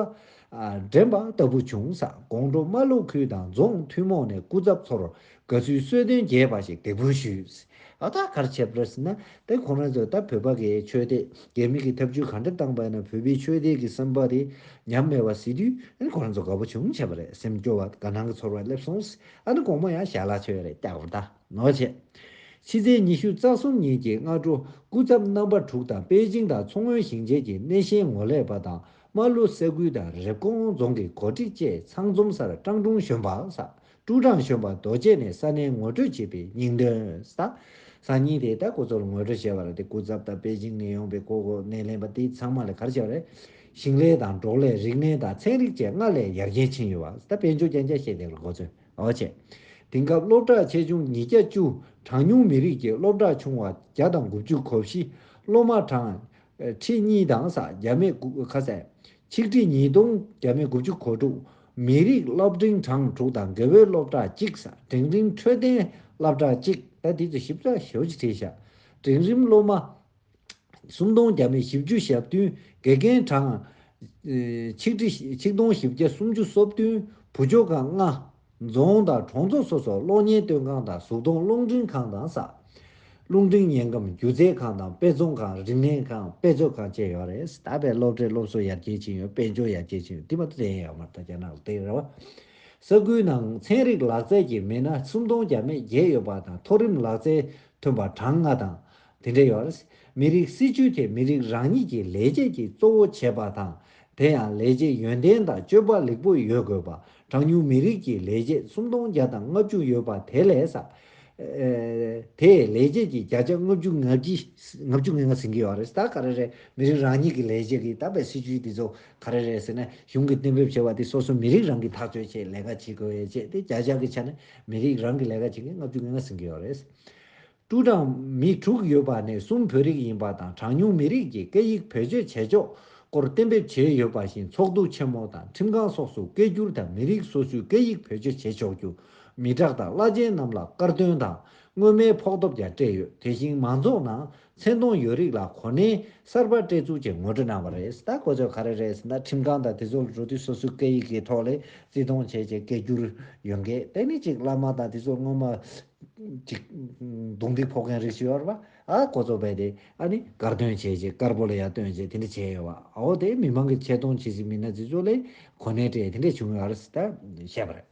ཨ་འདྲེན་པ་ལྟ་བུ་བྱུང་ས། དགོང་དྲོ་རྨ་ལྷོ་ཁུལ་དང་རྫོང་ཐུན་མོང་ནས་སྐུ་ཚབ་ཚོར་དགའ་བསུའི་གསོལ་སྟོན་རྒྱས་པ་ཞིག་འདེགས་འབུལ་ཞུས། ཨ་ད་ག་རེ་བྱས་པ་རེད་ཟེར་ན། དེ་ཁོ་རང་ཚོ་ད་བོད་པ་གི་ཆོས་སྡེ་རྒྱ་མི་གི་ཐབས་ཇུས་ག་འདྲ་བཏང་པ་ཡིན་ན། བོད་པའི་ཆོས་སྡེ་གི་བསམ་པ་དེ་ཉམས་མེད་པ་ཟེར་དུས། ཨ་ནི་ཁོ་རང་ཚོ་དགའ་པོ་བྱུང་བྱས་པ་རེད། སེམས་སྐྱོ་བ་དགའ་སྣང་གི་ཚོར་བ་སླེབས་སོང་། ཨ་ནི་དགོང་མོ་ཡང་ཞལ་ལག་མཆོད་ཡ་རེད། སྐྱག་པ་ད་ནོར་བྱས། ཕྱི་ཚེས་ཉི་ཤུ་རྩ་གསུམ་ཉིན་གྱི་སྔ་དྲོ་སྐུ་ཚབ་རྣམ་པ་དྲུག་དང་པེ་ཅིང་དང་མཚོ་སྔོན་ཞིང་ཆེན་གྱི་སྣེ་ཤན་ངོ་ལས་པ་དང་། རྨ་ལྷོ་ས་ཁུལ་དང་རེབ་གོང་རྫོང་གི་འགོ་ཁྲིད་བཅས་ཚང་འཛོམས་སར་ཀྲང་ཀྲུང་གཞོན་པ་ས། ཀྲུའུ་ཀྲང་གཞོན་པ་རྡོ་རྗེ་ནས་ས་གནས་ངོ་སྤྲོད་བྱས་པའི་སྙིང་དོན་ས། སང་ཉིན་དེ་ད་ཁོ་ཚོ་ལ་ངོ་སྤྲོད་བྱས་པ་རེད། དེ་སྐུ་ཚབ་དང་པེ་ཅིང་ནས་ཡོང་པའི་ཁོ་ཁོ་སྣེ་ལེན་པ་དེ་ཚང་མ་ལ་ག་རེ་བྱས་པ་རེད། ཞིང་ལས་དང་འབྲོག་ལས། རིག་གནས་དང་ཚན་རིག་བཅས་སྔར་ལས་ཡར་རྒྱས་ཕྱིན་ཡོད་པ། ད་དཔལ་འབྱོར་རྐྱང་རྐྱང་བཤད་དེ་ལ་འགོ་ཚུགས། འོ་བྱས། དེང་སྐབས་སློབ་གྲྭ་ཆེ་ཆུང་ཉིས་བརྒྱ་བཅུ། གྲངས་ཉུང་མི་རིགས་ཀྱི་སློབ་གྲྭ་ཆུང་བ་བརྒྱ་དང་དགུ་བཅུ་གོ་བཞི། སློབ་མ་གྲངས་ཁྲི་གཉིས་དང་ས་བརྒྱ་མེད་དགུ་ཁ་ཟས། ཆིག་ཁྲི་ཉིས་སྟོང་བརྒྱ་མེད་དགུ་བཅུ་གོ་དྲུག། མི་རིགས་སློབ་འབྲིང་གྲངས་དྲུག་དང་། དགེ་འོས་སློབ་གྲྭ་གཅིག་ས། འབྲིང་རིམ་འཕྲོད་བསྟེན་སློབ་གྲྭ་གཅིག། ད་འདི་ཚོ་ཞིབ་ཕྲ་ཞེ་པོ་ཅིག་བྲིས་ཤག། འབྲིང་རིམ་སློབ་མ་སུམ་སྟོང་བརྒྱ་མེད་བཞི་བཅུ་ཞེ་བདུན། དགེ་རྒན་གྲངས་ཆིག་ཁྲི་ཆིག་སྟོང་བཞི་བརྒྱ་སུམ་ཅུ་སོ་བདུན། བུ་བཅོལ་ཁང་ལྔ། རྫོང་དང་གྲོང་ཚོ་སོ་སོར་གློག་བརྙན་སྟོན་ཁང་དང་། གཟུགས་མཐོང་རླུང་འཕྲིན་ཁང་དང་ས། རླུང་འཕྲིན་ཉན་སྒམ་སྒྱུ་རྩལ་ཁང་དང་། དཔེ་ཚོང་ཁང་། རིག་གནས་ཁང་། དཔེ་མཛོད་ཁང་བཅས་ཡོད་རེད། ད་བས་སློབ་གྲྭའི་སློབ་གསོ་ཡར་རྒྱས་ཕྱིན་ཡོད། དཔལ་འབྱོར་ཡར་རྒྱས་ཕྱིན་ཡོད། དེ་མ་གཏོགས་དེ་ཡང་ཡོད་མ་རེད། ད་རྒྱ་ནག་ལ་དེ་རེད་བ། ས་ཁུལ་ནང་ཚན་རིག་ལག་རྩལ་གྱི་མི་སྣ་སུམ་སྟོང་བརྒྱ་མེད་བརྒྱད་ཡོད་པ་དང་། མཐོ་རིམ་ལག་རྩལ་ཐོན་པ་གྲངས་ལྔ་དང་དེ་འདྲ་ཡོད་རེད། མི་རིགས་སྲིད་ཇུས་དེ་མི་རིགས་རང་ཉིད་ཀྱི་ལས་བྱེད་ཀྱིས་གཙོ་བོ་བྱེད་པ་དང་། དེ་ཡང་ལས་བྱེད་ཡོན་ཏན་དང་སྤྱོད་པ་ལེགས་པོ་ཡོད་དགོས་པ། གྲངས་ཉུང་མི་རིགས་ཀྱི་ལས་བྱེད་སུམ་སྟོང་བརྒྱ་དང་ལྔ་བཅུ་ཡོད་པ་དེ་ལས་ས། ཨེ་དེས་ལས་བྱེད་ཀྱི་བརྒྱ་ཆ་ལྔ་བཅུ་ང་བཞི། ལྔ་བཅུ་ང་ལྔ་ཟིན་གྱི་ཡོད་རེད། ད་ག་རེ་རེད། མི་རིགས་རང་ཉིད་ཀྱི་ལས་བྱེད་ཀྱི་ད་བས་སྲིད་ཇུས་འདི་ཚོ་ག་རེ་རེད་ཟེར་ན། གཞུང་གིས་གཏན་འབེབས་བྱས་པ་དེ་སོ་སོ་མི་རིགས་རང་གིས་ཐག་གཅོད་བྱས་ལས་ཀ་བྱེད་དགོས་ཡས་བྱས། དེ་བརྒྱ་ཆ་གི་ཆ་ནས་མི་རིགས་རང་གི་ལས་ཀ་བྱེད་མཁན་ལྔ་བཅུ་ང་ལྔ་ཟིན་གྱི་ཡོད་རེད། ཀྲུའུ་ཀྲང་མི་དྲུག་ཡོད་པ་ནས་གསུམ་བོད་རིགས་ཡིན་པ་དང་། གྲངས་ཉུང་མི་རིགས་ཀྱི་སྐད་ཡིག་བེད་སྤྱོད་བྱེད་ཕྱོགས་སྐོར་གཏན་འབེབས་བྱས་ཡོད་པ་བཞིན། ཚོགས་འདུ་ཆེན་མོ་དང་ཁྲིམས་ཁང་སོགས་སུ་སྐད་སྒྱུར་དང་མི་རིགས་སོ་སོའི་སྐད་ཡིག་བེད་སྤྱོད་བྱེད་ཆོག་རྒྱུ། མི་དྲག་དང་བླ་ཆེན་རྣམས་ལ་དཀར་འདོན་དང་སྔོན་མའི་ཕོགས་ཐོབ་ཀྱང་སྤྲད་ཡོད། དེ་བཞིན་མང་ཚོགས་ནང་མཚན་མཐོང་ཡོད་རིགས་ལ་གོ་གནས་གསར་པ་སྤྲད་ཚུལ་བཅས་ངོ་སྤྲོད་གནང་བ་རེད། ད་ཁོ་ཚོས་ག་རེ་རེད་ཟེར་ན། ཁྲིམས་ཁང་དང་དེ་ཚོ་ལ་འགྲོ་དུས་སོ་སོའི་སྐད་ཡིག་གི་ཐོག་ལ་བརྩི་མཐོང་བྱས་བྱས་སྐད་སྒྱུར་ཡོང་མཁན། དེ་ནི་གཅིག་བླ་མ་དང་དེ་ཚོ་སྔོན་མ་ཅིག་རྡུང་རྡེག་ཕོག་མཁན་རིགས་ཤིག་ཡོད་རེད་པ། ཨ་ཁོ་ཚོ་བས་དེ་ཨ་ནི་དཀར་འདོན་བྱས་བྱས་དཀར་པོ་ལ་ཡར་སྟོན་བྱས་དེ་འདྲ་བྱས་ཡོད་པ། འོ་དེ་མི་མང་གི་ཆེ་མཐོང་བྱེད་སྲིད་མི་སྣ་དེ་ཚོ་ལ་གོ་གནས་སྤྲད་དེ་འདྲ་བྱུང་ཡོད་རེད་ཟེར་ད་བཤད་པ་རེད།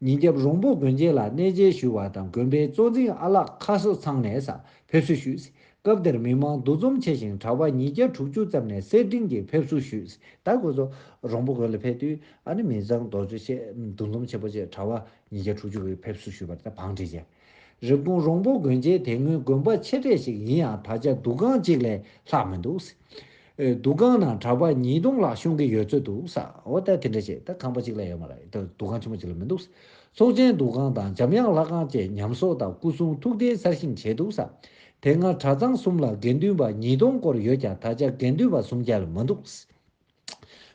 ཉིན་རྒྱབ་རོང་པོ་དགོན་ཆེན་ལ་གནས་མཇལ་ཞུ་བ་དང་། དགོན་པའི་གཙོ་འཛིན་ཨ་ལགས་ཁ་སོ་ཚང་ནས་ས་ཕེབས་བསུ་ཞུས། སྐབས་དེར་མི་མང་འདུ་འཛོམས་ཆེ་ཞིང་གྲྭ་པ་ཉིས་བརྒྱ་དྲུག་ཅུ་ཙམ་ནས་གསེར་ཕྲེང་གིས་ཕེབས་བསུ་ཞུས། ད་ཁོ་ཚོ་རོང་པོ་དགོན་ལ་ཕེབས་དུས་ཨ་ནི་མི་ཚང་རྡོག་རྫིས་བྱས་འདུ་འཛོམས་ཆེན་པོ་བྱས། གྲྭ་པ་ཉིས་བརྒྱ་དྲུག་ཅུ་གིས་ཕེབས་བསུ་ཞུས་པར་ད་བང་བསྒྲིགས་བྱས། རེབ་གོང་རོང་པོ་དགོན་ཆེན་དེ་སྔོན་དགོན་པ་ཆེ་གྲས་ཤིག་ཡིན་ཡང་ད་ཆ་འདུ་ཁང་གཅིག་ལས་ལྷག་མི་འདུག། འདུ་ཁང་ནང་གྲྭ་པ་ཉིས་སྟོང་ལྷག་ཤོང་གི་ཡོད་ཚོད་འདུག་ས། འོ་ད་དེ་འདྲ་བྱས། ད་ཁང་པ་གཅིག་ལ་ཡོད་མ་རེད། ད་འདུ་ཁང་ཆེན་མོ་གཅིག་ལ་མི་འདུག། ཚོགས་ཆེན་འདུ་ཁང་དང་འཇམ་དབྱངས་ལྷ་ཁང་བཅས་ཉམས་གསོག་དང་སྐུ་སྲུང་ཐུགས་རྟེན་གསར་བཞེངས་བྱས་འདུག་ས། དེ་སྔ་གྲྭ་ཚང་གསུམ་ལ་དགེ་འདུན་པ་ཉིས་སྟོང་སྐོར་ཡོད་ཀྱང་ད་ཆ་དགེ་འདུན་པ་སུམ་བརྒྱ་ལས་མི་འདུག།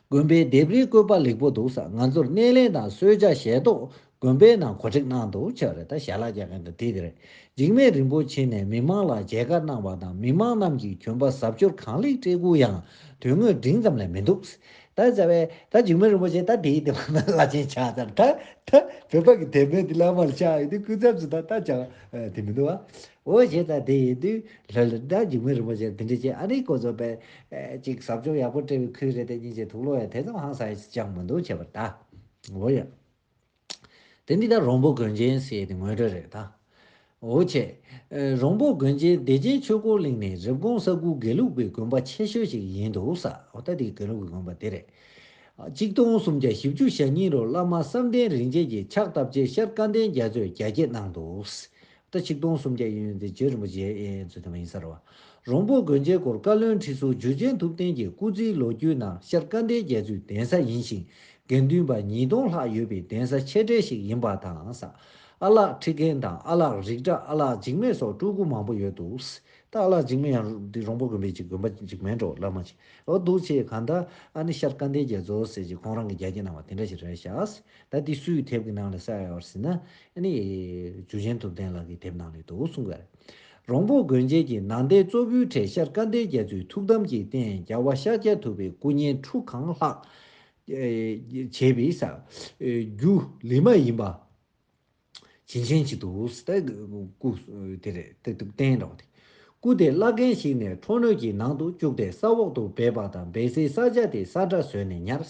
དགོན་པའི་ལྡེབས་རིས་བཀོད་པ་ལེགས་པོ་འདུག་ས། ང་ཚོར་སྣེ་ལེན་དང་གསོལ་ཇ་ཞལ་ཏོག་དགོན་པའི་ནང་གོ་སྒྲིག་གནང་འདུག་ཆ་རེད། ད་ཞལ་ལག་རྒྱག་མཁན་དེ་དེ་རེད། འཇིགས་མེད་རིན་པོ་ཆེ་ནས་མི་མང་ལ་མཇལ་ཁ་གནང་བ་དང་མི་མང་རྣམས་ཀྱིས་གྱོན་པ་གཟབ་མཆོར་གང་ལེགས་སྤྲས་ཀྱང་དོན་དངོས་འབྲིང་ཙམ་ལས་མི་འདུག། ད་ཟེར་བས་ད་འཇིགས་མེད་རིན་པོ་ཆེ་ད་དེའི་དེ་བ་ན་བླ་ཆེན་ཆགས་ཚར། ད་ད་བོད་པ་གི་དད་པའི་དེ་བླ་མར་ཆགས་ཡོད་དེ་སྐུ་ཚབ་ཚོ་ད་ད་ཅང་དེ་མི་འདུག་བ། འོ་བྱས་ཙང་དེ་ཡིན་དུས་ལྷ་ལ་ད་འཇིགས་མེད་རིན་པོ་ཆེ་དེ་འདྲ་བྱས། ཨ་ནི་ཁོ་ཚོ་པས་ཅིག་གཟབ་མཆོར་ཡག་པོ་སྤྲས་པའི་ཁུལ་རེད་དེ་སྙིང་རྗེ་དུག་ལོག་ཡ་དེ་ཙམ་ཧང་སང་ཡ་ཅང་མི་འདུག་བྱས་པར་ད། འོ་ཡ། དེ་འདི་ད་རོང་པོ་དགོན་ཆེན་ཟེར་དེ་ངོས་སྤྲོད་རེད་ད། འོ་བྱས། རོང་པོ་དགོན་ཆེན་བདེ་ཆེན་ཆོས་འཁོར་གླིང་ནི་རེབ་གོང་ས་དགུ་དགེ་ལུགས་པའི་དགོན་པ་ཆེ་ཤོས་ཤིག་ཡིན་འདུག་ས། འོ་ད་དེ་དགེ་ལུགས་ཀྱི་དགོན་པ་དེ་རེད། གཅིག་སྟོང་སུམ་བརྒྱ་བཞི་བཅུ་ཞེ་གཉིས་ལོར་བླ་མ་བསམ་གཏན་རིན་ཆེན་གྱིས་ཕྱག་བཏབ་རྗེས་ཤར་སྐལ་ལྡན་རྒྱ་མཚོས་རྒྱ་སྐྱེད་གནང་འདུག། ད་ཆིག་སྟོང་སུམ་བརྒྱ་ཡིན་ཡོད་དེ་རྗེ་རིན་པོ་ཆེ་ཨེ་ཚོ་དེ་མ་ཡིན་ས་རེད་བ། རོང་པོ་དགོན་ཆེན་སྐོར་བཀའ་བློན་ཁྲི་ཟུར་འཇུ་ཆེན་ཐུབ་བསྟན་གྱི་སྐུ་ཚེའི་ལོ་རྒྱུས་ནང་ཤར་སྐལ་ལྡན་རྒྱ་མཚོའི་གདན་ས་ཡིན་ཞིང་དགེ་འདུན་པ་ཉིས་སྟོང་ལྷག་ཡོད་པའི་གདན་ས་ཆེ་གྲས་ཤིག་ཡིན་པ་དང་ས། ཨ་ལགས་ཁྲི་རྒན་དང་ཨ་ལགས་རིགས་གྲྭ་ཨ་ལགས་འཇིགས་མེད་སོགས་སྤྲུལ་སྐུ་མང་པོ་ཡོད་འདུག། ད་ཨ་ལགས་འཇིགས་མེད་ཡང་འདི་རོང་པོ་དགོན་པའི་ཅིག་དགོན་པ་ཅིག་མིན་འགྲོ་བླ་མ་ཅིག་འོ་འདུག་ཆེ་གང་ལྟར་ཨ་ནི་ཤར་སྐལ་ལྡན་རྒྱ་མཚོ་ཟེར་ཅིག་ཁོང་རང་གི་རྒྱ་སྐྱེད་གནང་བ་དེ་འདྲ་ཞིག་རེད་ཤག། ད་འདི་སུའི་དེབ་ཀྱི་ནང་ལ་གསལ་ཡོད་ཟེར་ན། ཨ་ནི། འཇུ་ཆེན་ཐུབ་བསྟན་ལགས་ཀྱི་དེབ་ནང་ལ་འདུག་གསུང་གི་རེད། རོང་པོ་དགོན་ཆེན་གྱི་ནང་རྟེན་གཙོ་བོའི་གྲས་ཤར་སྐལ་ལྡན་རྒྱ་མཚོའི་ཐུགས་དམ་གྱི་རྟེན་རྒྱལ་བ་ཤཱཀྱ་ཐུབ་པའི་སྐུ་བརྙན་ཁྲུ་གང་ལྷག་བྱས་པའི་ས། རྒྱུ་ལི་མ་ཡིན་པ། བྱིན་ཅན་གྱི་འདུག་ས། སྐུ་དེ་རེད་དེ་འདུག་བསྟན་འདྲ་བ་དེ། སྐུ་དེ་བླ་རྒན་ཞིག་ནས་ཁྲོ་གནོན་གྱི་ནང་དུ་བཅུག་སྟེ་ས་འོག་ཏུ་སྦས་པ་དང་སྦས་སའི་ས་ཆ་དེ་ས་ཁྲ་བཟོས་ནས་ཉར།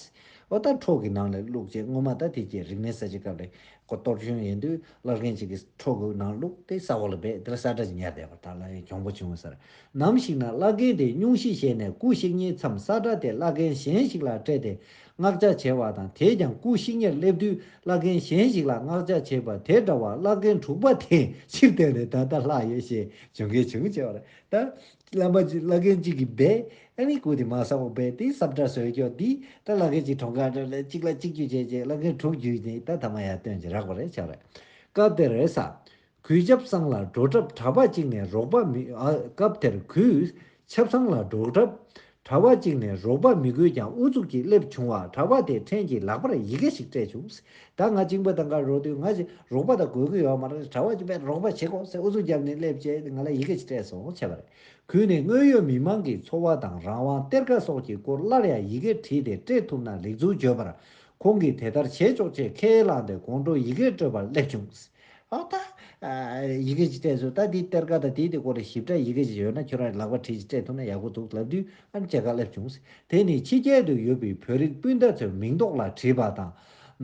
འོ་ད་ཁྲོ་གི་ནང་ལ་བླུགས་རྗེས་སྔོན་མ་ད་དེ་རྗེས་རིག་གནས་གསར་བརྗེ་སྐབས་ལ་ཁོ་གཏོར་སྐྱོན་ཡིན་དུས་བླ་རྒན་ཅིག་གིས་ཁྲོ་གི་ནང་བླུགས་ཏེ་ས་འོག་ལ་སྦས་དེ་ལ་ས་ཁྲ་ཅིག་ཉར་བསྡད་པ་ད་ལ་ཡང་གྱོང་པོ་བྱུང་ས་རེད། ནམ་ཞིག་ན་བླ་རྒན་དེ་སྙུང་གཞི་བཞེས་ནས་སྐུ་གཤེགས་ཉིན་མཚམས་ས་ཁྲ་དེ་བླ་རྒན་གཞན་ཞིག་ལ་སྤྲད་དེ་མངགས་ཆ་བྱས་པ་དང་དེས་ཀྱང་སྐུ་གཤེགས་ཉིན་སླེབས་དུས་བླ་རྒན་གཞན་ཞིག་ལ་མངགས་ཆ་བྱས་པ་དེ་འདྲ་བར་བླ་རྒན་དྲུག་པ་དེ་ཕྱིར་བཏོན་ནས་ད་ལྟ་ལྷག་ཡོད་ཞེས་བྱུང་གལ་བྱུང་བྱས་པ་རེད་ད། བླ་མ་གཅིག་བླ་རྒན་གཅིག་གིས་སྦས། ཨ་ནི་སྐུ་དེ་མ་ས་འོག་སྦས་དེ་ས་ཁྲ་བཟོས་ཀྱོག་དེ་ད་བླ་རྒན་གཅིག་གྲོངས་ཁ་འདྲ་ལ་གཅིག་ལ་གཅིག་བརྒྱུད་བྱས་རྗེས་བླ་རྒན་དྲུག་བརྒྱུད་ནས་ད་ཐ་མ་ཡར་བཏོན་གྱི་རག་པ་རེད་ཆགས་རེད། སྐབས་དེར་རེད་ས། གུས་ཞབས་སང་ལ་འགྲོ་གྲབས་གྲྭ་པ་གཅིག་ནས་རོགས་པ་མི་ཨ་སྐབས་དེར་གུས་ཞབས་སང་ལ་འགྲོ་གྲབས་གྲྭ་པ་གཅིག་ནས་རོགས་པ་མི་དགོས་ཀྱང་ཨུ་ཚུགས་ཀྱིས་སླེབས་བྱུང་བ་གྲྭ་པ་དེས་ཕྲན་གྱི་ལག་པར་ཡི་གེ་ཞིག་སྤྲད་བྱུང་། ད་ང་གཅིན་པ་དང་ག་རོགས་དུས་ང་ཞིག་རོགས་པ་དང་དགོས་ཀྱི་ཡོད་མ་རེད། གྲྭ་པ་གཅིག་པས་རོགས་པ་བྱེད་དགོས་ཟེར་ཨུ་ཚུགས་བརྒྱབ་ནས་སླེབས་བྱས་ང་ལ་ཡི་གེ་ཞིག་སྤྲད་སོང་བྱས་པ་རེད། གུས་ནས་དངོས་ཡོད་མི་མང་གི་འཚོ་བ་དང་རང་དབང་གཏེར་ཁ་སོགས་ཀྱི་སྐོར་སླར་ཡང་ཡི་གེ་བྲིས་ཏེ་སྤྲད་ཐུབ་ན་ལེགས་ཚུལ་བརྗོད་པར། ཁོང་གིས་དེ་ལྟར་བྱེད་ཆོག་ཅེས་ཁས་བླངས་ཏེ་དགོང་དྲོ་ཡི་གེ་སྤྲོད་པར་སླེབས་བྱུང་། ཨ་ད། ཡི་གེ་ཅིག་སྤྲད་སོང་། ད་འདི་གཏེར་ཁ་དང་དེའི་དེ་སྐོར་ལ་ཞིབ་ཕྲ་ཡི་གེ་ཅིག་ཡོད་ན་ཁྱོད་རང་ལག་པ་བྲིས་ཅིག་སྤྲད་ཐུབ་ན་ཡག་པོ་འདུག་ལབ་དུས་ཨ་ནི་མཇལ་ཁ་སླེབས་བྱུང་། དེ་ནི་ཕྱི་རྒྱལ་དུ་ཡོད་པའི་བོད་རིགས་སྤུན་ཟླ་ཚོའི་མིང་འདོགས་ལ་བྲིས་པ་དང་།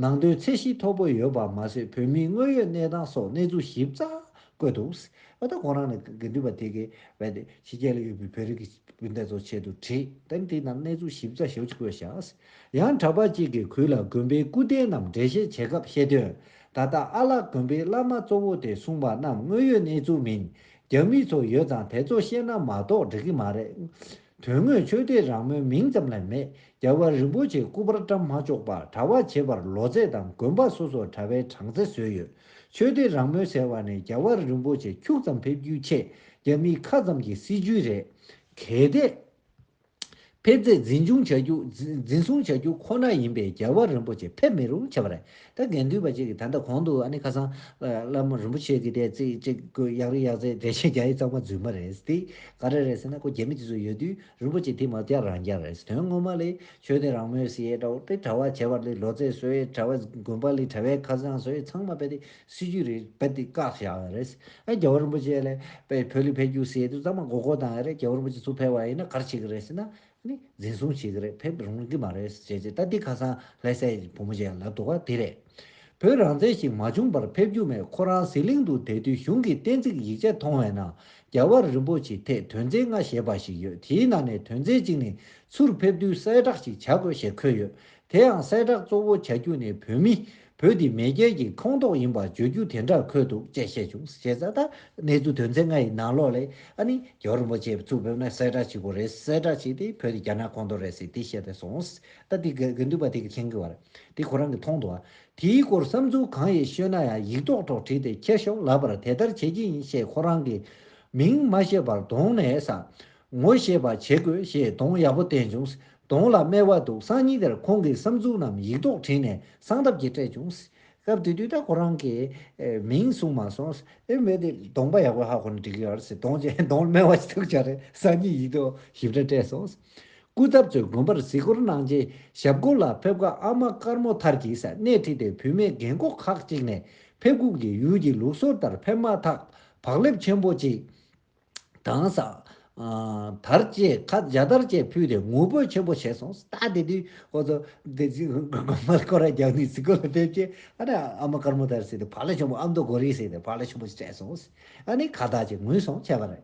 ནང་དོན་ཚད་གཞི་མཐོ་པོ་ཡོད་པ་མ་ཟད་བོད་མིའི་དངོས་ཡོད་གནས་སྟངས་སོགས་གནས་ཚུལ་ཞིབ་ཚགས་བཀོད་འདུག། ཨ་ད་ཁོ་རང་ནི་དགེ་འདུན་པ་དེ་གའི་བས་ཏེ་ཕྱི་རྒྱལ་ལ་ཡོད་པའི་བོད་རིགས་ཀྱི་སྤུན་ཟླ་ཚོ་ཆེད་དུ་བྲིས་ཏེ་དེའི་ནང་གནས་ཚུལ་ཞིབ་ཚགས་ཞེ་པོ་ཅིག་བཀོད་བཞག། ཡང་གྲྭ་པ་གཅིག་གིས་གུས་ལ་དགོན་པའི་སྐུ་རྟེན་རྣམས་འགྲེལ་བཤད་བྱེད་སྐབས་བཤད་དོན། ད་ལྟ་ཨ་ལགས་དགོན་པའི་བླ་མ་གཙོ་བོ་དེ་གསུངས་པ་རྣམས་དངོས་ཡོད་གནས་ཚུལ་མིན། རྒྱ་མི་ཚོ་ཡོད་ཙང་དེ་ཚོ་བཤད་ན་མ་གཏོགས་འགྲིག་གི་མ་རེད། དོན་དངོས་ཆོས་སྡེ་རང་མོས་མིང་ཙམ་ལས་མེད། རྒྱལ་བ་རིན་པོ་ཆེ་སྐུ་པར་བཀྲམ་མ་ཆོག་པར་གྲྭ་པ་བྱེད་པར་ལོ་ཚད་དང་དགོན་པ་སོ་སོར་གྲྭ་པའི་གྲངས་ཚད་བཟོས་ཡོད། ཆོས་སྡེ་རང་མོས་ཟེར་བ་ནི་རྒྱལ་བ་རིན་པོ་ཆེ་ཁྱུག་ཙམ་ཕེབས་རྒྱུའི་ཆེད་རྒྱ་མིའི་ཁ་ཙམ་གྱི་སྲིད་ཇུས་རེད། གལ་ཏེ། ཕེབས་ཚད་འཛིན་སྐྱོང་བྱ་རྒྱུ་འཛིན་འཛིན་བཟུང་བྱ་རྒྱུ་ཁོ་ན་ཡིན་པས་རྒྱལ་བ་རིན་པོ་ཆེ་ཕེབས་མི་རུང་བྱས་པ་རེད། ད་དགེ་འདུན་པ་གཅིག་གིས་ད་ལྟ་གོང་དུ་ཨ་ནི་ཁ་སང་བླ་མ་རིན་པོ་ཆེ་གིས་དེ་རྩིས་གཅིག་གོ་ཡག་རེད་ཡག་རེད་འགྲེལ་བཤད་རྒྱག་ཡི་གཙང་མ་རྫུན་མ་རེད་དེ་ག་རེ་རེད་ཟེར་ན་ཁོ་རྒྱ་མི་དེ་ཚོ་ཡོད་དུས་རིན་པོ་ཆེ་དེ་མ་རྒྱག་རང་རྒྱག་རེད། དོན་ངོ་མ་ལས་ཆོས་སྡེ་རང་མོས་ཟེར་ཡས་འདྲ་བོ་དེ་གྲྭ་པ་བྱས་པ་ལས་ལོ་ཚད་བཟོ་ཡས་གྲྭ་པ་དགོན་པ་ལས་གྲྭ་པའི་ཁ་སང་བཟོ་ཡས་ཚང་མ་རྦད་དེ་སྲིད་ཇུས་རེད་རྦད་དེ་བཀག་བཞག་ཡོད་རེད། ཨ་རྒྱལ་བ་རིན་པོ་ཆེ་ལས་པའི་བོད་ལ་ཕེབས་རྒྱུ་ཟེར་དུས་ཚང་མ་མགོ་སྐོར་བཏང་ཡོད་རེད། རྒྱལ་བ་རིན་པོ་ཆེ་ཚུར་ཕེབས་པ་ཡིན་ན་ག་རེ་བྱེད་ཀྱི་རེད་ཟེར་ན་ནི་འཛིན་བཟུང་བྱེད་ཀྱི་རེད། ཕེབས་རུང་གི་མ་རེད་ཟེར་བྱས་ད་འདི་ཁ་སང་ལྷ་སའི་བུ་མོ་ཅིག་ལབ་འདུག་ག་དེ་རེད། བོད་རང་བཙན་ཞིག་མ་བྱུང་བར་ཕེབས་རྒྱུ་མེད། ཁོ་རང་ཟི་ལིང་དུ་བསྡད་དུས་གཞུང་གི་བསྟན་རྩིས་ཡིག་ཆ་མཐོང་བའི་ནང་རྒྱལ་བ་རིན་པོ་ཆེའི་ཐད་དོན་ཚན་ལྔ་ཞེས་པ་ཞིག་ཡོད། དེའི་ནང་ནས་དོན་ཚན་གཅིག་ནི་ཚུར་ཕེབས་དུས་གསལ་བསྒྲགས་ཤིག་བྱ་དགོས་ཞེས་འཁོད་ཡོད། དེ་ཡང་གསལ་བསྒྲགས་གཙོ་བོ་བྱ་རྒྱུ་ནི་བོད་མི་ བོད་འདི་མེས་རྒྱལ་གྱི་ཁོངས་གཏོགས་ཡིན་པ་བརྗོད་རྒྱུ་དེ་འདྲ་འཁོད་འདུག་ཅེས་བཤད་བྱུང་། བྱས་ཙང་ད་གནས་ཚུལ་དོན་ཚན་ལྔ་ཡི་ནང་ལོགས་ལས་ཨ་ནི་རྒྱལ་བ་རིན་པོ་ཆེ་ཚུར་ཕེབས་ན་གསལ་བསྒྲགས་བྱེད་དགོས་རེད། གསལ་བསྒྲགས་བྱས་ཏེ་བོད་འདི་རྒྱ་ནག་ཁོངས་གཏོགས་རེད་ཟེར་དེ་བཤད་དེ་སོང་། ད་དེ་དགེ་དགེ་འདུན་པ་དེ་གིས་མཁྱེན་གྱི་བ་རེད། དེ་ཁོ་རང་གིས་མཐོང་འདུག་ཨ། དེའི་སྐོར་བསམ་ཚུལ་གང་ཡིན་ཤོད་ན་ཡང་ཡིག་ཐོག་ཐོག་བྲིས་ཏེ་འཁྱེར་ཤོག་ལབ་པར་དེ་ལྟར་བྱེད་ཀྱི་ཡིན་ཞེས་ཁོ་རང་གིས་མིང་མ་བཤད་པར་གདོང་ནས་ས། ངོ་ཤེས་པ་བྱེད་དགོས་ཞེས་གདོང་ཡག་པོ་བསྟན་བྱུང་། གདོང་ལ་སྨྲས་པ་འདུག་སང་ཉིན་དེར་ཁོང་གིས་བསམ་ཚུལ་རྣམས་ཡིག་ཐོག་བྲིས་ནས་གསང་ཐབས་ཀྱིས་སྤྲད་བྱུང་། སྐབས་དེ་དུས་ད་ཁོ་རང་གིས་ཨེ་མིང་གསུངས་མ་སོང་། ཨེ་མེད་དེ་གདོང་པ་ཡག་པོ་ཧ་གོ་ན་འགྲིག་གི་ཡོད་རེད་ཟེར། གདོང་ཅན་གདོང་སྨྲས་པ་ཞིག་ཐུག་བྱ་རེད། སང་ཉིན་ཡིག་ཐོག་ཞིབ་ཕྲ་སྤྲད་སོང་། སྐུ་ཚབ་ཚོས་དགོན་པར་གཟིགས་སྐོར་གནང་རྗེས་ཞབས་སྐོར་ལ་ཕེབས་སྐབས་ཨ་མ་དཀར་མོ་མཐར་གྱིས་སྣེ་ཁྲིད་དེ་བུད་མེད་རྒན་གོག་ཁག་ཅིག་ནས་ཕེབས་འགུག་གིས་ཡུལ་གྱི་ལུགས་སྲོལ་ལྟར་ཕེབས་མ་ཐག་བག་ལེབ་ཆེན་པོ་གཅིག་དང་ས། དར་བཅས་ཁ་རྒྱ་དར་བཅས་ཕུལ་ཏེ་ངུ་འབོད་ཆེན་པོ་བྱས་སོང་། ད་དེ་དུས་ཁོ་ཚོ་དེ་ཚོ་དགོན་པར་སྐོར་ར་རྒྱག་ནས་གཟིགས་སྐོར་ལ་ཕེབས་རྗེས་ཨ་ནི་ཨ་མ་དཀར་མོ་མཐར་ཟེར་ཏེ་བག་ལེབ་ཆེན་པོ་ཨ་མདོ་གོ་རི་ཟེར་ཏེ་བག་ལེབ་ཆེན་པོ་ཞིག་སྤྲད་སོང་། ཨ་ནི་ཁ་བཏགས་ཅིག་ངུས་སོང་བྱས་པ་རེད།